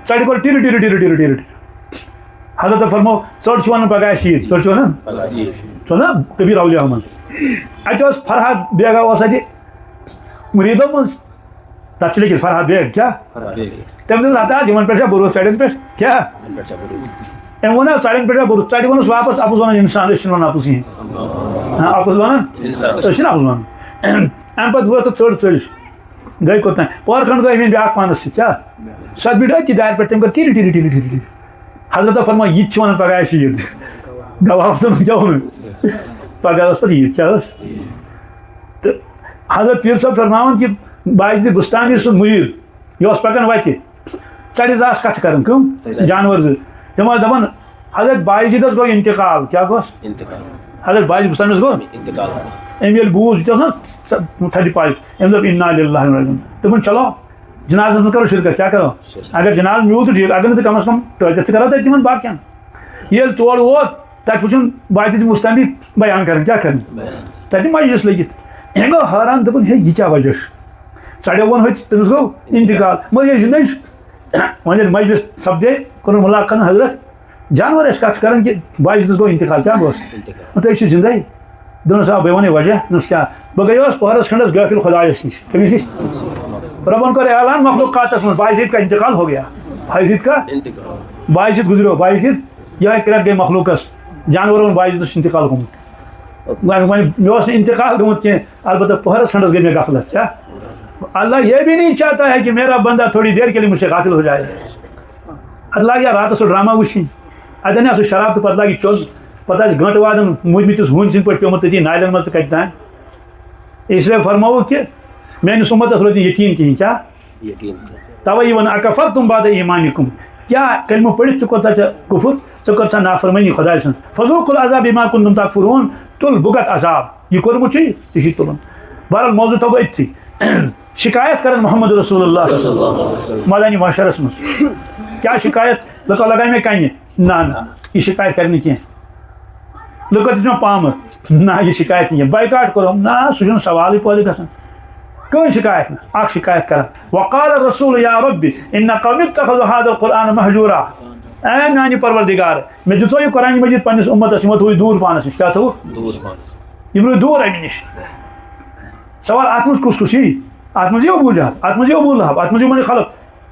ژَرِ کوٚر ٹِرِ ٹِرِ ٹِرِ ٹِرِ ٹِرِ ٹِرِ۔ حضرت فرمو، ژٔڑ چھِ وَنان پگاہ آسہِ عیٖد۔ ژٔڑ چھِ وَنان؟ پگاہ آسہِ عیٖد۔ ژٕ وَن نا کبیر اولیاء منٛز۔ اَتہِ اوس فرہاد بیگا اوس اَتہِ مُریٖدو منٛز۔ تَتھ چھِ لیکھِتھ فرہاد بیگ۔ کیٛاہ؟ فرہاد بیگ۔ تٔمۍ دوٚپ، "لتا، یِمن پٮ۪ٹھ چھا بروسہٕ ژَرٮ۪ن پٮ۪ٹھ؟" کیٛاہ؟ یِمن پٮ۪ٹھ چھا بروسہٕ؟ أمۍ ووٚن، "آ، ژَرٮ۪ن پٮ۪ٹھ چھا بروسہٕ؟" ژَرِ ووٚنُس واپس اَپُز وَنان اِنسان، أسۍ چھِنہٕ وَنان اَپُز کِہیٖنۍ۔ ہاں، اَپُز وَنان؟ أسۍ چھِنہٕ اَپُز وَنان۔ اَمہِ پَتہٕ ووت تہٕ ژٔڑ ژٔڑِس۔ گٔے کوٚت تام؟ پورٕ کھنٛڈ گوٚو أمۍ بیٛاکھ پانَس سۭتۍ، کیٛاہ؟ سۄ بیٖٹھ أتھی دارِ پٮ۪ٹھ، تٔمۍ کٔر ٹِرِ ٹِرِ ٹِرِ ٹِرِ ٹِرِ۔ حضرت فرموو، "یہِ تہِ چھِ وَنان پگاہ آسہِ عیٖد۔" دَوا اوس تٔمِس کیٛاہ ووٚنُن؟ پگاہ ٲس پَتہٕ عیٖد، کیٛاہ ٲس؟ تہٕ حضرت پیٖر صٲب فرماوان کہِ باجدِ بُستانی سُنٛد مُریٖد، یہِ اوس پَکان وَتہِ، ژَرِ زٕ آسہٕ کَتھٕ کَران، کٕم؟ ژَرِ زٕ۔ جانوَر زٕ۔ تِم ٲسۍ دَپان، حضرت باجدَس گوٚو اِنتِقال۔ کیٛاہ گوٚس؟ اِنتِقال۔ حضرت باجدِ بُستانِس گوٚو؟ اِنتِقال۔ أمۍ ییٚلہِ بوٗز، یہِ تہِ اوس نہ سۄ تھدِ پایہِ، أمۍ دوٚپ، "اِنا لِلّٰہِ و اِنا اِلَیْہِ راجِعوٗن۔" دوٚپُن، "چلو، جنازس منٛز کرو شرکت، کیٛاہ کرو؟ اگر جنازٕ میوٗل تہٕ ٹھیٖک، اگر نہٕ تہٕ کم از کم تعزیت تہِ کرو تتہِ تِمن باقین۔" ییٚلہِ تور ووت، تتہِ وُچھُن باجدِ بُستانی بیان کران، کیٛاہ کران؟ تتہِ مجلس لٔگِتھ۔ أمۍ گوٚو حٲران، دوٚپُن، "ہے، یہِ کیٛاہ وجہ چھُ؟ ژَرٮ۪و ووٚن ہوٚتہِ، تٔمِس گوٚو انتقال، مگر یہِ زِندَے چھُ۔" وۄنۍ ییٚلہِ مجلس سپدے، کوٚرُن مُلاقات حضرت، جانور ٲسۍ کتھ کران کہِ باجدس گوٚو انتقال، کیٛاہ گوٚس؟ انتقال۔ تُہۍ چھِو زِندَے؟ دوٚپنَس، "آ، بہٕ وَنے وجہ۔" دوٚپنَس، "کیٛاہ؟" بہٕ گٔیوس پۄہرَس کھنٛڈَس غٲفِل خۄدایَس نِش۔ کٔمِس نِش؟ رۄبَن کوٚر اعلان مخلوقاتَس منٛز، "باجد کا انتقال ہو گیا۔" باجد کا؟ انتقال۔ باجد گُزریو، باجد۔ یِہوٚے کرٛٮ۪کھ گٔے مخلوقَس۔ جانوَرَن ووٚن، "باجدَس چھُ انتقال گوٚمُت۔" وۄنۍ، وۄنۍ مےٚ اوس نہٕ انتقال گوٚمُت کینٛہہ، البتہ پۄہرَس کھنٛڈَس گٔے مےٚ غفلت۔ کیٛاہ؟ اللہ یہ بھی نہیں چاہتا ہے کہ میرا بندہ تھوڑی دیر کے لیے مجھ سے غافل ہو جائے۔ اَتھ لاگہِ ہا راتَس سُہ ڈرامہ وٕچھِنۍ۔ اَتٮ۪ن ہا سُہ شراب تہٕ پَتہٕ لاگہِ چیوٚن۔ پَتہٕ آسہِ گٲنٛٹہٕ وادَن موٗدمٕتِس ہوٗنۍ سٕنٛدۍ پٲٹھۍ پیوٚمُت تٔتی نالٮ۪ن منٛز تہٕ کَتہِ تام۔ اس لیے فرماوُکھ کہِ میٛٲنِس اُمتَس روزِ نہٕ یقیٖن کِہیٖنۍ۔ کیٛاہ؟ یقیٖن۔ تَوَے یہِ وَنہٕ، "اکفرتم بعد ایمانکم"۔ کیٛاہ کلمہٕ پٔرِتھ تہِ کوٚر تَتہِ ژےٚ کُفُر؟ ژےٚ کٔر تھا نافرمٲنی خۄداے سٕنٛز۔ فذوقوا العذاب بما کنتم تکفرون۔ تُل بُگت عذاب۔ یہِ کوٚرمُت چھُے، یہِ چھُے تُلُن۔ بہرحال موضوع تھاوو أتھی۔ شکایت کران محمد رسول اللہ مٲدانِ محشرس منٛز۔ کیٛاہ شکایت؟ لُکو لگایہِ مےٚ کنہِ۔ نہ، نہ، یہِ شکایت کرِ نہٕ کینٛہہ۔ لُکو دِژ مےٚ پامہٕ۔ نہ، یہِ شکایت نہٕ کینٛہہ۔ بایکاٹ کوٚرُم۔ نہ، سُہ چھُنہٕ سوالٕے پٲدٕ گژھان۔ کٕہٕنۍ شکایت نہٕ۔ اکھ شکایت کران۔ وقال رسول یا رب ان قومی اتخذوا هذا القرآن مهجورا۔ اے میانہِ پروردگار، مےٚ دِژو یہِ قرآن مجید پننِس اُمتس، یِمو تھوٚو یہِ دوٗر پانس نِش۔ کیٛاہ تھوٚوُکھ؟ دوٗر پانس۔ یِم روٗدۍ دوٗر امہِ نِش۔ سوال، اتھ منٛز کُس کُس یی؟ اتھ منٛز یی ابو جہل، اتھ منٛز یی ابو لہب، اتھ منٛز یی یِمن خلق۔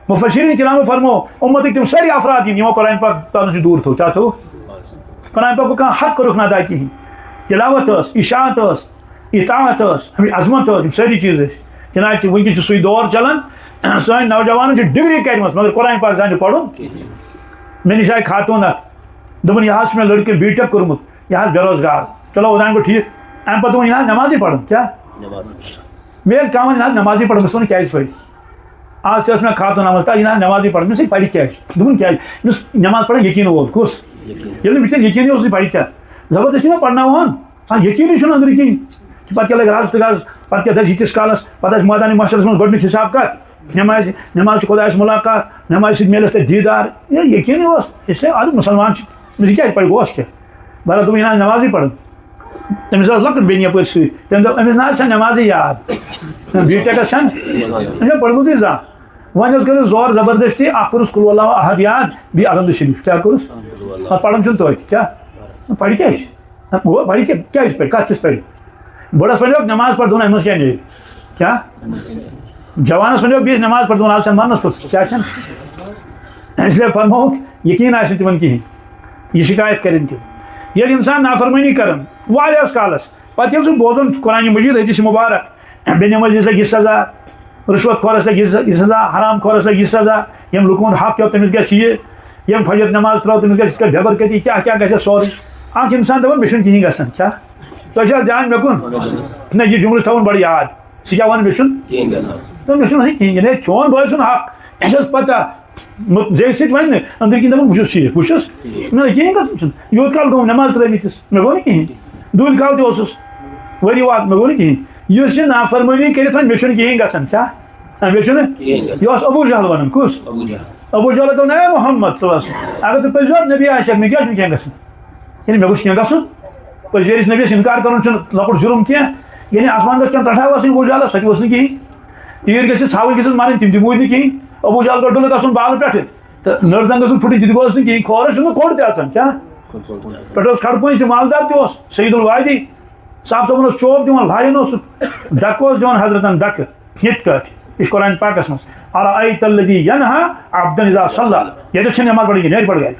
مفسرین کرامو فرمو، اُمتٕکۍ تِم سٲری افراد یِم، یِمو قرآن پاک پانس نِش دوٗر تھوٚو۔ کیٛاہ تھوٚو؟ قرآن پاکُک کانٛہہ حق کوٚرُکھ نہٕ ادا کِہیٖنۍ۔ تلاوت ٲس، اشاعت ٲس، اطاعت ٲس، اَمِچ عظمت ٲس، یِم سٲری چیٖز ٲسۍ۔ چنانچہ وٕنکیٚن چھُ سُے دور چلان، سٲنۍ نوجوانن چھِ ڈگری کَرِمَژ، مگر قرآن پاک زانہِ پَرُن۔ مےٚ نِش آیہِ خاتوٗن اکھ، دوٚپُن، "یہِ حظ چھُ مےٚ لٔڑکہٕ بی ٹیک کوٚرمُت، یہِ حظ بے روزگار۔" چلو، اوٚتام گوٚو ٹھیٖک۔ اَمہِ پَتہٕ ووٚن، "یہِ نہ حظ نٮ۪مازٕے پَرُن، کیٛاہ؟" نٮ۪ماز۔ مےٚ ییٚلہِ کانٛہہ وَنہِ، "نہ حظ نٮ۪مازٕے پَرُن"، مےٚ ووٚن، "کیٛازِ پَرِ؟" آز تہِ ٲس مےٚ خاتوٗن آمٕژ، "تہٕ یہِ نہ حظ نٮ۪مازٕے پَرُن"، مےٚ ووٚنُس، "یہِ پَرِ کیٛازِ؟" دوٚپُن، "کیٛازِ؟" مےٚ ووٚنُس، "نٮ۪ماز پَران یقیٖن وول، کُس؟" یقیٖن۔ ییٚلہِ نہٕ بِچٲرۍ یقیٖنٕے اوسُے، پَرِ کیٛاہ؟ زبردستی ما پَرناوہون؟ آ، یقیٖنٕے چھُنہٕ أنٛدرٕ کِہیٖنۍ۔ کہِ پَتہٕ کیٛاہ لَگہِ رَز تہٕ گَز، پَتہٕ کیٛاہ دَزِ ییٖتِس کالَس، پَتہٕ آسہِ مٲدانِ محشرَس منٛز گۄڈٕنیُک حِساب کَتھ؟ نٮ۪مازِ، نٮ۪ماز چھِ خۄدایَس مُلاقات، نٮ۪مازِ سۭتۍ میلٮ۪س تَتہِ دیٖدار۔ یہِ یقیٖنٕے اوس، اِسلیے اَدٕ مُسلمان چھِ، أمِس یہِ کیٛازِ پَرِ، گوس کیٛاہ؟ بہرحال دوٚپُن، یہِ نہ نٮ۪مازٕے پَرُن۔ أمِس ٲس لۄکٕٹ بیٚنہِ یَپٲرۍ سۭتۍ، تٔمۍ دوٚپ، "أمِس نہ حظ چھَنہٕ نٮ۪مازٕے یاد، بی ٹیکَس چھَنہٕ، أمِس چھَنہٕ پٔرمٕژٕے زانٛہہ۔" وۄنۍ حظ کٔرٕس زور زبردستی، اَکھ کوٚرُس قُلْ هُوَ اللہُ احد یاد، بیٚیہِ الحمد شریٖف، کیٛاہ کوٚرُس؟ اَتھ پَرُن چھُنہٕ توتہِ، کیٛاہ؟ پَرِ کیٛازِ؟ گوٚو پَرِ کیٛاہ؟ کیٛازِ پَرِ؟ کَتھ چھِس پَرِ؟ بٔڑَس وَنیو نٮ۪ماز پَر دۄن، أمِس کیٛاہ نیرِ؟ کیٛاہ؟ جوانَس وَنیو بیٚیِس نٮ۪ماز پَر دۄن، آز چھَنہٕ مَرنَس پوٚتُس، کیٛاہ چھَنہٕ؟ اِسلیے فرمووُکھ، یقیٖن آسہِ نہٕ تِمَن کِہیٖنۍ۔ یہِ شِکایت کَرن تِم۔ ییٚلہِ اِنسان نافرمٲنی کَرن واریاہَس کالَس، پَتہٕ ییٚلہِ سُہ بوزان چھُ قرآنِ مجیٖد، حدیث مبارک، بے نمٲزِس لَگہِ یہِ سزا، رُشوت خورَس لَگہِ یہِ س-، یہِ سزا، حرام خورَس لَگہِ یہِ سزا، ییٚمۍ لُکَن ہُنٛد حق ہیوٚت تٔمِس گژھِ یہِ، ییٚمۍ فجر نٮ۪ماز ترٛٲو تٔمِس گژھِ یِتھ کٔنۍ بے برکتی، کیٛاہ کیٛاہ گژھِ سورُے۔ اَکھ اِنسان دَپان، "مےٚ چھُنہٕ کِہیٖنۍ گژھان"، کیٛاہ؟ تۄہہِ چھا دھیان مےٚ کُن؟ نہ، یہِ جملہٕ چھُ تھاوُن بَڑٕ یاد۔ سُہ کیٛاہ وَنان، "مےٚ چھُنہٕ"؟ کِہیٖنۍ گژھان۔ تہٕ مےٚ چھُنہٕ سُہ کِہیٖنۍ، یعنی چون بٲے سُنٛد حق، اَسہِ ٲس پَتہ، مطلب، زیٚیہِ سۭتۍ وَنہِ نہٕ، أنٛدٕرۍ کِنۍ دَپان، "بہٕ چھُس ٹھیٖک، بہٕ چھُس"۔ نہ، کِہیٖنۍ گژھُن چھُنہٕ۔ یوٗت کال گوٚو نٮ۪ماز ترٲومٕتِس، مےٚ گوٚو نہٕ کِہیٖنۍ۔ دوٗنہِ کال تہِ اوسُس، ؤری واد، مےٚ گوٚو نہٕ کِہیٖنۍ۔ یُس یہِ نافرمٲنی کٔرِتھ وَنہِ، "مےٚ چھُنہٕ کِہیٖنۍ گژھان"، کیٛاہ؟ نہ، مےٚ چھُنہٕ۔ کِہیٖنۍ گژھان۔ یہِ اوس ابوٗ جہل وَنان، کُس؟ ابوٗ جہل۔ ابوٗ جہل دوٚپ، "نہ، اے محمد"، صٲبَس، "اگر ژٕ پٔزۍ یور نبی آسٮ۪کھ، مےٚ کیٛازِ چھُنہٕ کینٛہہ گژھان؟" یعنی مےٚ گوٚژھ کینٛہہ گژھُن۔ پٔزیرِس نبیَس اِنکار کَرُن چھُنہٕ لۄکُٹ جُرُم کینٛہہ۔ یعنی آسمان گژھِ کینٛہہ ترٛٹھا وَسٕنۍ، ابوٗ جہلَس، سۄ تہِ ؤژھ نہٕ کِہیٖنۍ۔ تیٖر گژھِ ژھاوٕلۍ گٔژھِس مَرٕنۍ، تِم تہِ موٗدۍ نہٕ کِہیٖنۍ۔ ابوٗ جہل گوٚو ڈُلہٕ گژھُن بالہٕ پٮ۪ٹھٕ۔ تہٕ نٔر زَنٛگ گٔژھٕس پھُٹٕنۍ، تہِ تہِ گوٚوس نہٕ کِہیٖنۍ۔ کھورَس چھُنہٕ کوٚڑ تہِ اَژان، کیٛاہ؟ پٮ۪ٹھٕ اوس کھڑٕ پٲنٛژِ تہِ مالدار تہِ اوس، سید الوادی۔ صاحب صٲبُن اوس چوب دِوان، لایَن اوس سُہ، دَکہٕ اوس دِوان حضرتَن دَکہٕ۔ یِتھ کٲٹھۍ، یہِ چھُ قرآن پاکَس منٛز، "أرأيت الذي ينهى عبدا إذا صلى"، ییٚتٮ۪تھ چھِنہٕ نٮ۪ماز پَرٕنۍ کِہیٖنۍ، نیرِ پَتہٕ گَرِ۔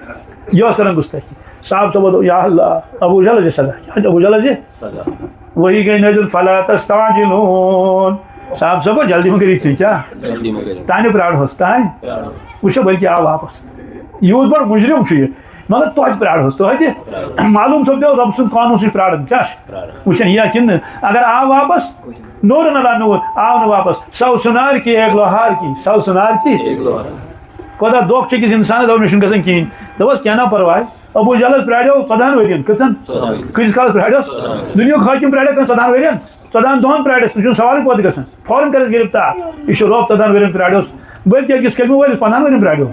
یہِ اوس کَران گُستٲخی۔ صاحب صٲبو دوٚپ، "یا اللہ، ابوٗ جہلَس دِ سزا۔" کیٛاہ چھُ ابوٗ جہلَس دِ؟ سزا۔ وحی گٔے نٲزِل، "فلا تستعجلون"۔ صاحب صٲبو، جلدی مہٕ کٔرِو کینٛہہ، کیٛاہ؟ جلدی مہٕ کٔرِو۔ تانہِ پرٛارہوس، تانہِ۔ پرٛارو۔ وٕچھو، بلکہِ آو واپَس۔ یوٗت بوٚڑ مُجرِم چھُ یہِ۔ مگر توتہِ پرٛارہوس، توتہِ۔ پرٛارو۔ معلوٗم سَپدیو رۄب سُنٛد قانوٗن، سُہ چھُ پرٛاران، کیٛاہ چھُ؟ پرٛارو۔ وٕچھان یہِ کِنہٕ نہٕ۔ اگر آو واپَس، نوٗرن علی نوٗر، آو نہٕ واپس۔ سو سُنار کی ایک لوہار کی، سو سُنار کی۔ ایک لوہار۔ کوتاہ دۄکھ چھُ أکِس اِنسانَس، دَپان، "مےٚ چھُنہٕ گژھان کِہیٖنۍ۔" دوٚپُس، "کینٛہہ نہ پَرواے۔" ابوٗ جہلَس پرٛاریو ژۄدہَن ؤرِین۔ کۭژَن؟ ژۄدہَن۔ کۭتِس کالَس پرٛاریوس؟ ژۄدہَن۔ دُنیاہُک حٲکِم پرٛاریو کٔژَن؟ ژۄدہَن ؤرِین۔ ژۄدہَن دۄہَن پرٛاریوس، نہ چھُنہٕ سوالٕے پٲدٕ گژھان۔ فوراً کٔرِس گِرِفتار۔ یہِ چھُ رۄب ژۄدہَن ؤرِین پرٛاریوس۔ بٔلکہِ أکِس کلمہٕ وٲلِس پنٛدہَن ؤرِین پرٛاریو۔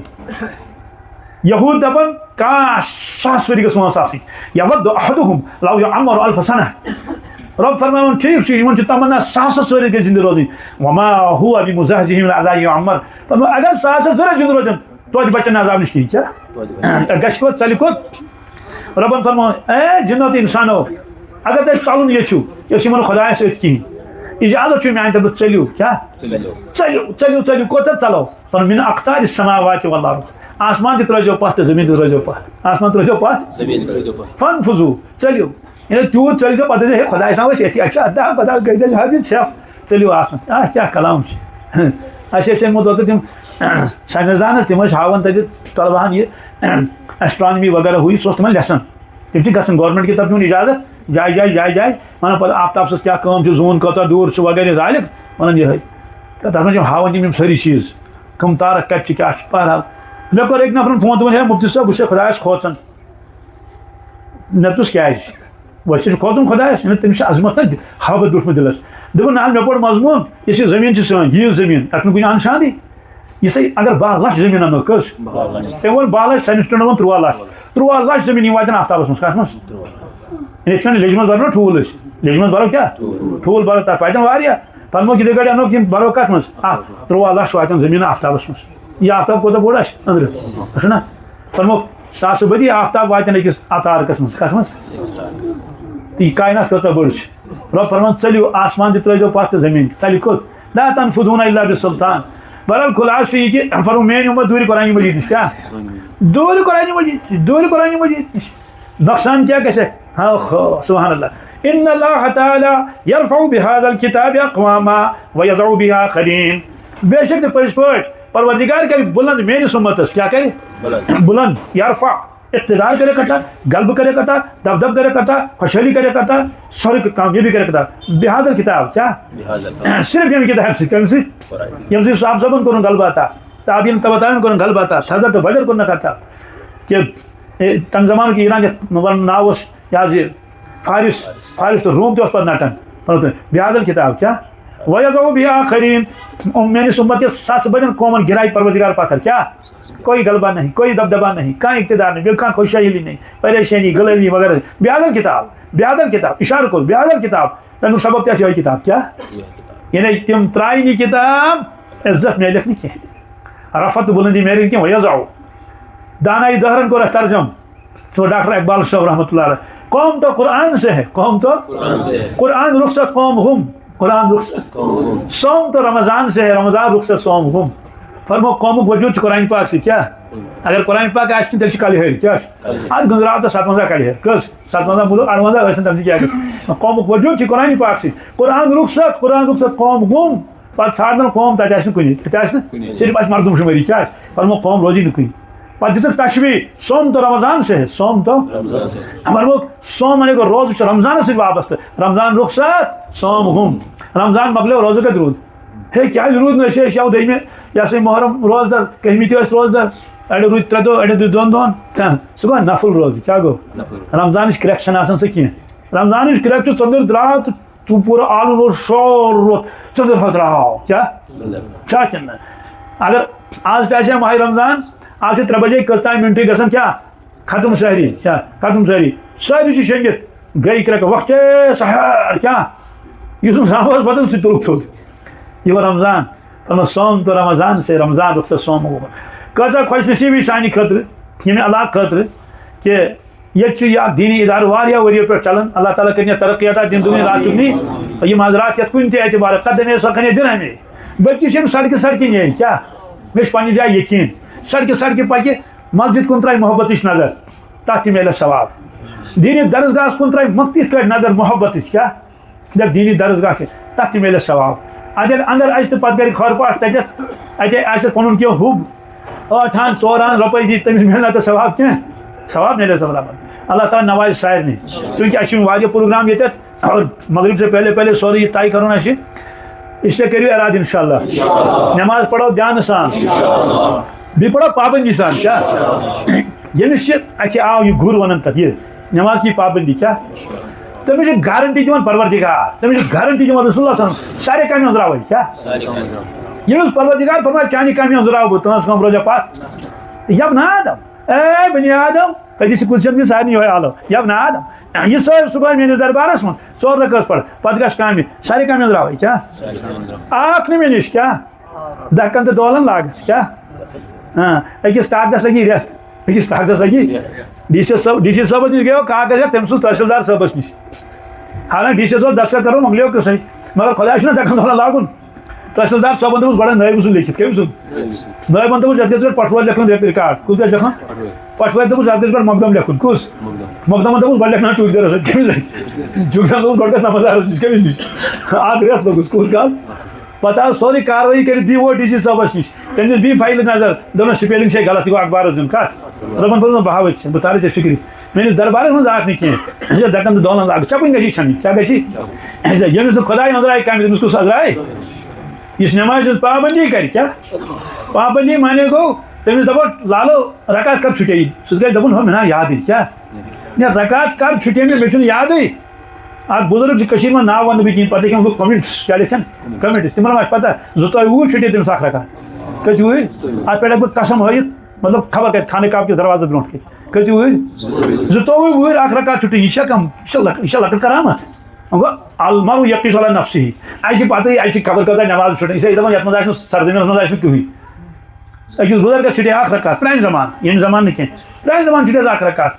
یہوٗد دَپان، "کاش، ساس ؤری گژھِ سون آسٕنۍ۔ یود احدہم لو یعمر الف سنہ۔" رۄب فرماوان، "ٹھیٖک چھُ، یِمَن چھُ تمنا ساسَس ؤری گژھِ زِندٕ روزٕنۍ۔ وما هو بمزحزحه من العذاب ان یعمر۔" فرموو، اگر ساسَس ؤری زِندٕ روزن، توتہِ بچن نہٕ عذاب نِش کِہیٖنۍ۔ کیٛاہ؟ گژھِ کوٚت، ژَلہِ کوٚت؟ رۄبَن فرموو، "اے جِنو تہٕ اِنسانو، اگر تۄہہِ ژَلُن یژھِو، یہِ اوس یِمَن خۄدایَس أتھۍ کِہیٖنۍ۔ اجازت چھُ میٛانہِ طرفہٕ، ژٔلِو۔" کیٛاہ؟ ژٔلِو۔ ژٔلِو، ژٔلِو، ژٔلِو، کوٚت حظ ژَلو؟ فرموو، "من اقطار السماوات والارض۔" آسمان تہِ ترٲیزیو پَتھ تہٕ زٔمیٖن تہِ ترٲیزیو پَتھ۔ آسمان ترٲیزیو پَتھ۔ زٔمیٖن ترٲیزیو پَتھ۔ فانفذوا، ژٔلِو۔ ییٚلہِ تیوٗت ژٔلۍ تہٕ پَتہٕ ٲسۍ، "ہے، خۄداے سان ٲسۍ أتھی، اَسہِ چھِ اَدٕ بدل گٔے، اَسہِ حٲفظ شیف، ژٔلِو آسُن۔" آ، کیٛاہ کلام چھُ۔ اَسہِ ٲسۍ أنۍمٕتۍ اوترٕ تِم ساینَس دان حظ، تِم ٲسۍ ہاوان تَتہِ طلبہٕ ہَن یہِ astronomy وغیرہ ہُہ یہِ، سُہ اوس تِمَن lesson۔ تِم چھِ گژھان government کہِ طرفہٕ دِوان اِجازت، جایہِ جایہِ، جایہِ جایہِ، وَنان پَتہٕ آفتابَس کیٛاہ کٲم چھِ، زوٗن کۭژاہ دوٗر چھِ وغیرہ ذالِک، وَنان یِہوٚے۔ تہٕ تَتھ منٛز چھِ یِم ہاوان تِم یِم سٲری چیٖز، کٕم تارَک کَتہِ چھِ، کیٛاہ چھِ، بہرحال۔ مےٚ کوٚر أکۍ نفرَن فون، دوٚپُن، "ہے، مُفتی صٲب، بہٕ چھُسے خۄدایَس کھوژان۔" مےٚ دوٚپُس، "کیٛازِ؟ وۄنۍ ژےٚ چھُ کھوژُن خۄدایَس؟" مےٚ دوٚپ، "تٔمِس چھُ عظمت نا ہٲبتھ بیوٗٹھمُت دِلَس۔" دوٚپُن، "نہ حظ، مےٚ پوٚر مضموٗن، یُس یہِ زٔمیٖن چھِ سٲنۍ، یہِ زٔمیٖن، اَتھ چھُنہٕ کُنہِ اَنشانٕے۔ یہِ سا اگر باہ لَچھ زٔمیٖن اَنو، کٔژ؟" باہ لَچھ۔ تٔمۍ ووٚن، "باہ لَچھ، science studentن ووٚن تُرٛواہ لَچھ۔ تُرٛواہ لَچھ زٔمیٖن، یِم واتن آفتابَس منٛز، کَتھ منٛز؟" یعنی یِتھ کٔنۍ لیٚجہِ منٛز بَرو نا ٹھوٗل أسۍ، لیٚجہِ منٛز بَرو کیٛاہ؟ ٹھوٗل۔ ٹھوٗل بَرو، تَتھ واتن واریاہ۔ پَتہٕ ما کِتھَے کٲٹھۍ اَنو کِنہٕ بَرو کَتھ منٛز؟ اَتھ تُرٛواہ لَچھ واتن زٔمیٖن آفتابَس منٛز۔ یہِ آفتاب کوٗتاہ بوٚڑ آسہِ أنٛدرٕ؟ چھُنہ؟ فرمووُکھ، ساسہٕ بٔدی آفتاب واتن أکِس اَتھ تارکَس منٛز۔ کَتھ منٛز؟ تہٕ یہِ کائنات کۭژاہ بٔڑ چھِ۔ رۄب فرمان، "ژٔلِو، آسمان تہِ ترٲیزیو پَتھ تہٕ زٔمیٖن تہِ۔ ژَلہِ کوٚت؟ لا تنفذون الا بسلطان۔" بہرحال، خلاصہٕ چھُ یہِ کہِ فرموو، میٛٲنۍ اُمت دوٗرِ قرآنِ مجیٖد نِش۔ کیٛاہ؟ دوٗرِ قرآنِ مجیٖد نِش، دوٗرِ قرآنِ مجیٖد نِش۔ نۄقصان کیٛاہ گژھِ؟ ہا، خو-، سبحان اللہ۔ ان اللہ تعالی یرفع بهذا الكتاب اقواما ویضع به آخرین۔ بے شک تہٕ پٔزۍ پٲٹھۍ پروردگار کرِ بُلند میٲنِس اُمتس، کیٛاہ کرِ؟ بُلند۔ بُلند، یرفع۔ اقتدار کرے عطا، غلبہٕ کرے عطا، دبدب کرے عطا، خوشحالی کرے عطا، سورُے کانٛہہ کامیٲبی کرے عطا۔ بہذا الکتاب، کیا؟ بہذا الکتاب۔ صرف ییٚمہِ کِتابہِ سۭتۍ، کَمہِ سۭتۍ؟ قرآن۔ ییٚمہِ سۭتۍ صاحب صٲبن کوٚرُن غلبہٕ عطا، تابعین تبع تابعین کوٚرُن غلبہٕ عطا، حضرت بدر کوٚرنکھ عطا۔ کہ اے، تَمہِ زمانہٕ کہِ ایران یَتھ وَنان ناو اوس، یہِ حظ یہِ فارس، فارس تہٕ روم تہِ اوس پَتہٕ نَٹان۔ پَتہٕ بہذا الکتاب، کیا؟ وَیَضَعُ بِهِ آخَرِیٖن، میٛٲنِس اُمتَس ساسہٕ بٔدٮ۪ن قومَن گِرایہِ پروردگار پَتھر، کیا؟ کوئی غلبہ نہیں، کوئی دبدبہ نہیں، کانٛہہ اقتدار نہیں، بیٚیہِ کانٛہہ خوشحٲلی نہیں، پریشٲنی، غلٲمی وغیرہ۔ بہذا الکتاب، بہذا الکتاب، اِشارٕ کوٚر، بہذا الکتاب۔ تَمیُک سبب تہِ آسہِ یِہوٚے کِتاب، کیٛاہ؟ یعنی تِم ترٛایہِ نہٕ یہِ کِتاب، عزت میلٮ۪کھ نہٕ کینٛہہ۔ رفعت تہٕ بُلندی میلٮ۪کھ نہٕ کینٛہہ، وَیَضَعُ۔ دانایہِ دٔہرَن کوٚر اَتھ ترجمہٕ۔ سو ڈاکٹر اقبال صٲب رحمۃ اللہ علیہ، قوم تو قرآن سے ہے، قوم تو قرآن سے ہے۔ قرآن رخصت قوم ہم، قرآن رخصت۔ قوم ہم۔ صوم تو رمضان سے ہے، رمضان رخصت صوم ہم۔ فرمو، قومُک وجود چھُ قرآن پاک سۭتۍ، کیٛاہ؟ اگر قرآن پاک آسہِ نہٕ، تیٚلہِ چھُ کَلہٕ ہیٚرِ، کیٛاہ چھُ؟ اَتھ گٔنٛزراو تہٕ ستوَنٛزاہ کَلہٕ ہیٚرِ۔ کٔژ؟ ستوَنٛزاہ مُلُک، اَروَنٛزاہ ٲسِن، تَمہِ سۭتۍ کیٛاہ گژھِ؟ قومُک وجود چھُ قرآن پاک سۭتۍ۔ قرآن رخصت، قرآن رخصت قوم گم۔ پَتہٕ ژھانٛڈن قوم، تَتہِ آسہِ نہٕ کُنہِ، تَتہِ آسہِ نہٕ؟ کُنہِ۔ صرف آسہِ مردم شُمٲری، کیٛاہ آسہِ؟ فرمو، قوم روزی نہٕ کُنہِ۔ پتہٕ دِژٕکھ تشبیہ، صوم تو رمضان سے ہے، صوم تو۔ رمضان سے۔ فرمووُکھ، صوم یعنی گوٚو روزٕ چھُ رمضانس سۭتۍ وابستہٕ، رمضان رخصت، صوم ہم۔ رمضان مۄکلیو، روزٕ کتہِ روٗد؟ ہے، کیٛازِ روٗد نہٕ؟ أسۍ ٲسۍ یَوٕ دوٚیمہِ، یہِ ہسا یہِ محرم روزدار، کٔہمہِ تہِ ٲسۍ روزدار، اَڑِ روٗدۍ ترٛےٚ دۄہ، اَڑِ روٗدۍ دۄن دۄہن۔ تہٕ سُہ گوٚو نفل روزٕ، کیٛاہ گوٚو؟ نفل۔ رمضانٕچ کرٛٮ۪کھ چھَنہٕ آسان سۄ کینٛہہ۔ رمضانٕچ کرٛٮ۪کھ چھُ ژٔنٛدٕر درٛاو تہٕ ژٕ پوٗرٕ آلوُن اوس سورُے ژٔنٛدٕر ہٲدراو۔ کیٛاہ؟ ژٔنٛدٕر۔ چھا کِنہٕ نہ؟ اگر آز تہِ آسہِ ہا ماہِ رمضان، آز چھِ ترٛےٚ بجے کٔژ تام مِنٹٕے گژھان کیٛاہ؟ ختم سحری، کیٛاہ؟ ختم سحری۔ سٲری چھِ شۄنٛگِتھ۔ گٔے کرٛٮ۪کہٕ وقتہِ سحر، کیٛاہ؟ یُس نہٕ زانٛہہ اوس وۄتھان، سُہ تہِ تُلُکھ تھوٚد۔ یہِ گوٚو رمضان۔ فرموو، صوم تو رمضان سے، رمضان رخصت صوم گوٚو۔ کۭژاہ خۄش نصیٖبی سانہِ خٲطرٕ، ییٚمہِ علاقہٕ خٲطرٕ، کہِ ییٚتہِ چھُ یہِ اکھ دیٖنی ادارٕ واریاہ ؤرِیو پٮ۪ٹھ چلان۔ اللہ تعالیٰ کٔرِنۍ یَتھ ترقی عطا، دِن دُنیا راتھ چُکنی۔ یِم حضرات یَتھ کُنہِ تہِ اعتبارٕ قدمے سۄ کھنہِ درہمے، بلکہِ چھِ یِم سڑکہِ سڑکہِ نیرِ۔ کیٛاہ؟ مےٚ چھُ پننہِ جایہِ یقیٖن، سڑکہِ سڑکہِ پکہِ، مسجد کُن ترٛایہِ محبتٕچ نظر، تَتھ تہِ میلٮ۪س ثواب۔ دیٖنی درسگاہَس کُن ترٛایہِ مۄخ-، یِتھ کٲٹھۍ نظر محبتٕچ، کیٛاہ؟ دَپ دیٖنی درسگاہ چھِ، تَتھ تہِ میلٮ۪س ثواب۔ اَتہِ ییٚلہِ اَندَر اَژِ تہٕ پَتہٕ کَرِ خٲر پاٹھ تَتٮ۪تھ، اَتہِ آسٮ۪س پَنُن کینٛہہ حُب، ٲٹھَن، ژورَن رۄپَے دی، تٔمِس میلہِ نہٕ تَتھ ثواب کینٛہہ، ثواب میلٮ۪س ثواب۔ اللہ تعالیٰ نوازِ سارنٕے، چوٗنٛکہِ اَسہِ چھِ وٕنہِ واریاہ پروگرام ییٚتٮ۪تھ، اور مغرب سے پہلے پہلے سورُے یہِ طے کَرُن اَسہِ، اس لیے کٔرِو ارادٕ اِنشاءاللہ۔ نماز پَرو دیانہٕ سان، بیٚیہِ پَرو پابندی سان۔ کیٛاہ؟ ییٚمِس چھِ، اَسہِ آو یہِ گُر وَنان تَتھ، یہِ نماز کی پابندی، کیٛاہ؟ تٔمِس چھِ گارنٹی دِوان پروردگار، تٔمِس چھِ گارنٹی دِوان رسول اللہ صلی اللہ علیہ وسلم سارے کامہِ ہٕنٛز راوٕے۔ کیٛاہ؟ ییٚمِس پروردگار فرمایہِ، چانہِ کامہِ ہٕنٛز راو بہٕ، تُہٕنٛز کٲم روزِ پَتھ۔ یَب نہ آدم، اے بنی آدم، حدیث قدسی منٛز سارنٕے یِہوٚے حالو، یَب نہ آدم۔ یہِ سٲر صُبحٲے میٛٲنِس دربارَس منٛز، ژور رکٲژ پَر، پَتہٕ گژھ کامہِ، سارے کامہِ ہٕنٛز راوٕے۔ کیٛاہ؟ اَکھ نہٕ مےٚ نِش، کیٛاہ؟ دَکَن تہٕ دولَن لاگَتھ، کیٛاہ؟ ہاں، أکِس کاغذَس لَگی رٮ۪تھ، أکِس کاغذَس لَگی۔ ڈی سی صٲب، ڈی سی صٲبَس نِش گٔیو کاغذ ہٮ۪تھ، تٔمِس اوس تحصیٖلدار صٲبَس نِش۔ حالانکہ ڈی سی صٲب دستخط کَرُن مۄکلیو قٕصَے، مگر خۄداے چھُنہ دَکَن دولَن لاگُن۔ تحصیٖلدار صٲبَن دوٚپُس، گۄڈٕ نٲیِب سُنٛد لیکھِتھ، کٔمۍ سُنٛد؟ نٲیِبَن دوٚپُس، یَتھ گژھِ گۄڈٕ پَٹھوٲرۍ لیکھُن رِکارڈ۔ کُس گژھِ لیکھُن؟ پَٹھوٲرۍ۔ پَٹھوٲرۍ دوٚپُس، یَتھ گژھِ گۄڈٕ مۄقدم لیکھُن۔ کُس؟ مۄقدم۔ مۄقدمَن دوٚپُس، گۄڈٕ لیکھناو چوٗکدَرَس سۭتۍ، کٔمِس سۭتۍ؟ چوٗکدَرَن دوٚپُس، گۄڈٕ گژھِ نمازدارَس نِش، کٔمِس نِش؟ اَکھ رٮ۪تھ لوٚگُس، کوٗت کال؟ پتہٕ آو سٲرٕے کاروٲیی کٔرِتھ، بیٚیہِ ووت ڈی سی صٲبَس نِش۔ تٔمۍ دِژ بیٚیہِ فایلہِ نظر، دوٚپنَس، spelling چھے غلط، یہِ گوٚو اخبارَس دیُن۔ کَتھ؟ دوٚپُن، دوٚپُن، بہٕ ہاوَے ژےٚ، بہٕ تارے ژےٚ فِکرِ۔ میٛٲنِس دربارَس منٛز آکھ نہٕ کینٛہہ۔ یہِ چھےٚ دَکَن تہٕ دولَن لاگہٕ، چَپٕنۍ گژھی ژھٮ۪نٕنۍ۔ کیٛاہ گژھی؟ ییٚمِس نہٕ خۄداے أنٛزرایہِ کامہِ، تٔمِس کُس أنٛزرایہِ؟ یُس نٮ۪مازِ ہٕنٛز پابندی کَرِ، کیٛاہ؟ پابندی معنی گوٚو، تٔمِس دَپو، لالو، رکعت کَر چھُٹے؟ سُہ تہِ گژھِ دَپُن، ہو، مےٚ نا یادٕے، کیٛاہ؟ مےٚ رکعت کَر چھُٹے مےٚ، مےٚ چھُنہٕ یادٕے۔ اَکھ بُزرٕگ چھِ کٔشیٖرِ منٛز، ناو وَنہٕ نہٕ بہٕ کِہیٖنۍ، پَتہٕ لیکھن لُکھ comments، کیٛاہ لیکھن؟ Comments۔ تِمَن ما آسہِ پَتہ، زٕتووُہ چھُٹے تٔمِس اَکھ رکعت۔ کٔژِ وُہٕرۍ؟ اَتھ پٮ۪ٹھ ہٮ۪کہٕ بہٕ قسم ہٲیِتھ، مطلب، خبر کَتہِ، خانہ کعبہٕ کِس دروازَس برونٛٹھ کَنہِ۔ کٔژِ وُہٕرۍ؟ زٕتووُہ وُہٕرۍ اَکھ رکعت چھُٹے، یہِ چھا کَم؟ یہِ چھا لۄکٕٹ، یہِ چھا لۄکٕٹ کرامت؟ گوٚو، المرء یقیس علی نفسہ۔ اَسہِ چھِ پَتہٕے، اَسہِ چھِ خبر کۭژاہ نٮ۪ماز چھُٹان۔ یہِ چھا دَپان، یَتھ منٛز آسہِ نہٕ سرزٔمیٖنَس منٛز آسہِ نہٕ کٕہٕنۍ۔ أکِس بُزرگَس چھُٹے اَکھ رکعت، پرٛانہِ زمانہٕ، ییٚمہِ زمانہٕ نہٕ کینٛہہ، پرٛانہِ زمانہٕ چھُٹے اَکھ رکعت۔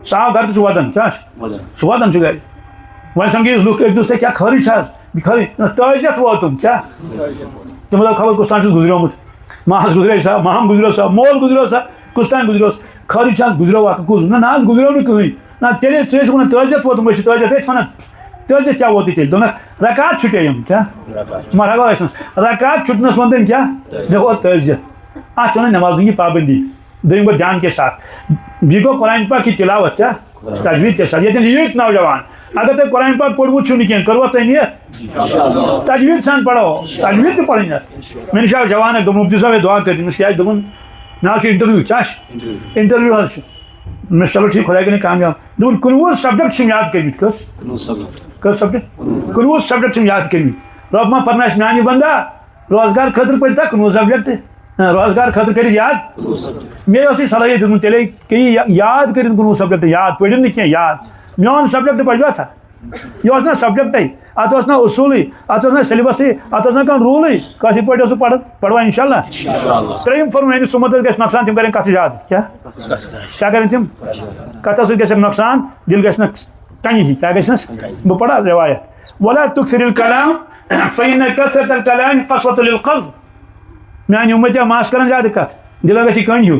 سُہ آو گرٕ تہٕ چھُ وَدان، کیٛاہ چھُ؟ وَدان۔ چھُ وَدان چھُ گرِ۔ وۄنۍ سَمکھے یُس لُکھ أکۍ دوٚپُس، "تۄہہِ کیٛاہ خٲرٕے چھا حظ؟" "خٲرٕے نہ، تٲجِیَت ووتُم، کیٛاہ؟" تِمو دوٚپ، "خبر کُس تام چھُس گُزریومُت۔ ماس گُزریو سا، مام گُزریو سا، مول گُزریو سا، کُس تام گُزریوس۔ خٲرٕے چھا حظ، گُزریو واقعہ کُس؟" "نہ، نہ حظ، گُزریو نہٕ کٕہٕنۍ۔" "نہ، تیٚلے ژٕ ٲسۍ وَنان تٲجِیَت ووتُم، أسۍ چھِ تٲجِیَت أتھۍ وَنان۔ تٲجِیَت کیٛاہ ووتُے تیٚلہِ؟" دوٚپنَکھ، "رکعت چھُٹے یِم، کیٛاہ؟" مرحبا ٲسِنَس۔ رکعت چھُٹنَس ووٚن تٔمۍ کیٛاہ؟ "مےٚ ووت تٲجِیَت۔" اَتھ چھِ وَنان نٮ۪مازَن ہٕنٛز پابندی۔ دوٚیِم گوٚو دھیان کے ساتھ۔ بیٚیہِ گوٚو قرآن پاک کی تلاوت، کیٛاہ؟ تجوید کے ساتھ۔ ییٚتٮ۪ن چھِ ییٖتۍ نوجوان، اگر تۄہہِ قرآن پاک پوٚرمُت چھُو نہٕ کینٛہہ، کٔروا تۄہہِ نیت؟ تجوید سان پرو، تجوید تہِ پرٕنۍ اَتھ۔ مےٚ نِش آو جوان اکھ، دوٚپُن، "مفتی صٲب، ہے، دعا کٔرۍزِ؟" مےٚ چھُ کیٛازِ؟ دوٚپُن، "مےٚ حظ چھُ انٹرویو۔" کیٛاہ چھُ؟ انٹرویو حظ چھُ۔ مےٚ چھُ، "چلو ٹھیٖک، خۄداے کٔرِنۍ کامیاب۔" دوٚپُن، "کُنوُہ سبجیکٹ چھِم یاد کٔرمٕتۍ۔" کٔژ؟ کٔژ سبجیکٹ؟ کُنوُہ سبجیکٹ چھِم یاد کٔرمٕتۍ۔ رۄب ما فرمایہِ، میٛانہِ بندا، روزگار خٲطرٕ پٔرۍ تھا کُنوُہ سبجیکٹ؟ ہاں، روزگار خٲطرٕ کٔرِتھ یاد۔ مےٚ ٲس یہِ صلٲحیت دِژمٕژ، تیٚلے کہِ یہِ یا-، یاد کٔرِنۍ کُنوُہ سبجیکٹ، یاد پٔرِو نہٕ کینٛہہ، یاد۔ میون سبجیکٹ پَزِوا تھا؟ یہِ اوس نہ سبجیکٹے، اَتھ اوس نہ اصوٗلٕے، اَتھ اوس نہ سیلبسٕے، اَتھ اوس نہ کانٛہہ روٗلٕے، کٲشِر پٲٹھۍ اوس سُہ پَران، پَروا اِنشاءاللہ؟ ترٛیٚیِم فرمٲے، میٛٲنِس اُمتَس گژھِ نۄقصان، تِم کَرن کَتھٕ زیادٕ۔ کیٛاہ؟ کیٛاہ کَرن تِم؟ کَتھ سۭتۍ گژھِ نۄقصان، دِل گژھِ نہٕ کَنہِ ہی۔ کیٛاہ گژھِ نَس؟ بہٕ پَرٕ روایت۔ ولا تکثر الکلام فإن کثرة الکلام قسوة للقلب۔ میانہِ اُمتیا، ما آس کران زیادٕ کتھ، دِلس گژھِ کٔنۍ ہیوٗ۔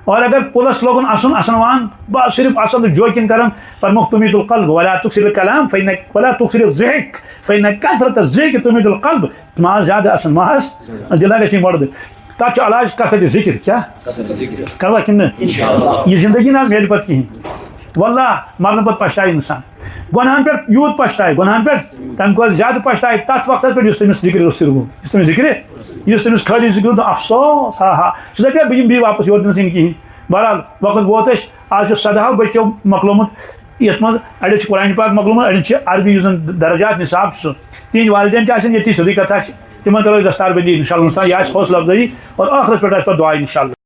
اور اگر پُلس لوگُن اسُن، اسن وان، بس صرف اسن تہٕ joking کران، فرمووُکھ تمیت القلب، ولا تکثر الکلام فإن، ولا تکثر الضحک فإن کثرة الضحک تمیت القلب۔ ما آس زیادٕ اسن، ما آس، دِلس گژھِ مۄردٕ۔ تتھ چھُ علاج کثرت ذکر، کیٛاہ؟ کثرت ذکر۔ کروا کِنہٕ نہٕ؟ انشاءاللہ۔ یہِ زندگی نہ حظ میلہِ پتہٕ کِہیٖنۍ۔ واللہ، مرنہٕ پتہٕ پچھتایہِ انسان۔ گۄناہن پٮ۪ٹھ یوٗت پچھتایہِ، گۄناہن پٮ۪ٹھ تمہِ کھۄتہٕ زیادٕ پچھتایہِ تتھ وقتس پٮ۪ٹھ یُس تٔمِس ذِکرِ روٚستُے روٗد، یُس تٔمِس ذِکرِ، یُس تٔمِس خٲلی ذِکرِ روٗد، افسوس، ہا ہا۔ سُہ دپہِ ہے، بہٕ یِمہٕ بیٚیہِ واپس یور، دِنس نہٕ کِہیٖنۍ۔ بہرحال، وقت ووت اَسہِ، آز چھُ سداہ بٔچو مۄکلومُت، یتھ منٛز اڑٮ۪ن چھُ قرآن پاک مۄکلومُت، اڑٮ۪ن چھِ عربی، یُس زن درجات نصاب چھُ سُہ۔ تِہنٛدۍ والدین تہِ آسن ییٚتی، سیوٚدُے کتھا چھِ، تِمن کرو أسۍ دستار بندی انشاءاللہ۔ یہِ آسہِ حوصلہٕ افزٲیی اور ٲخرس پٮ۪ٹھ آسہِ پتہٕ دُعا انشاءاللہ۔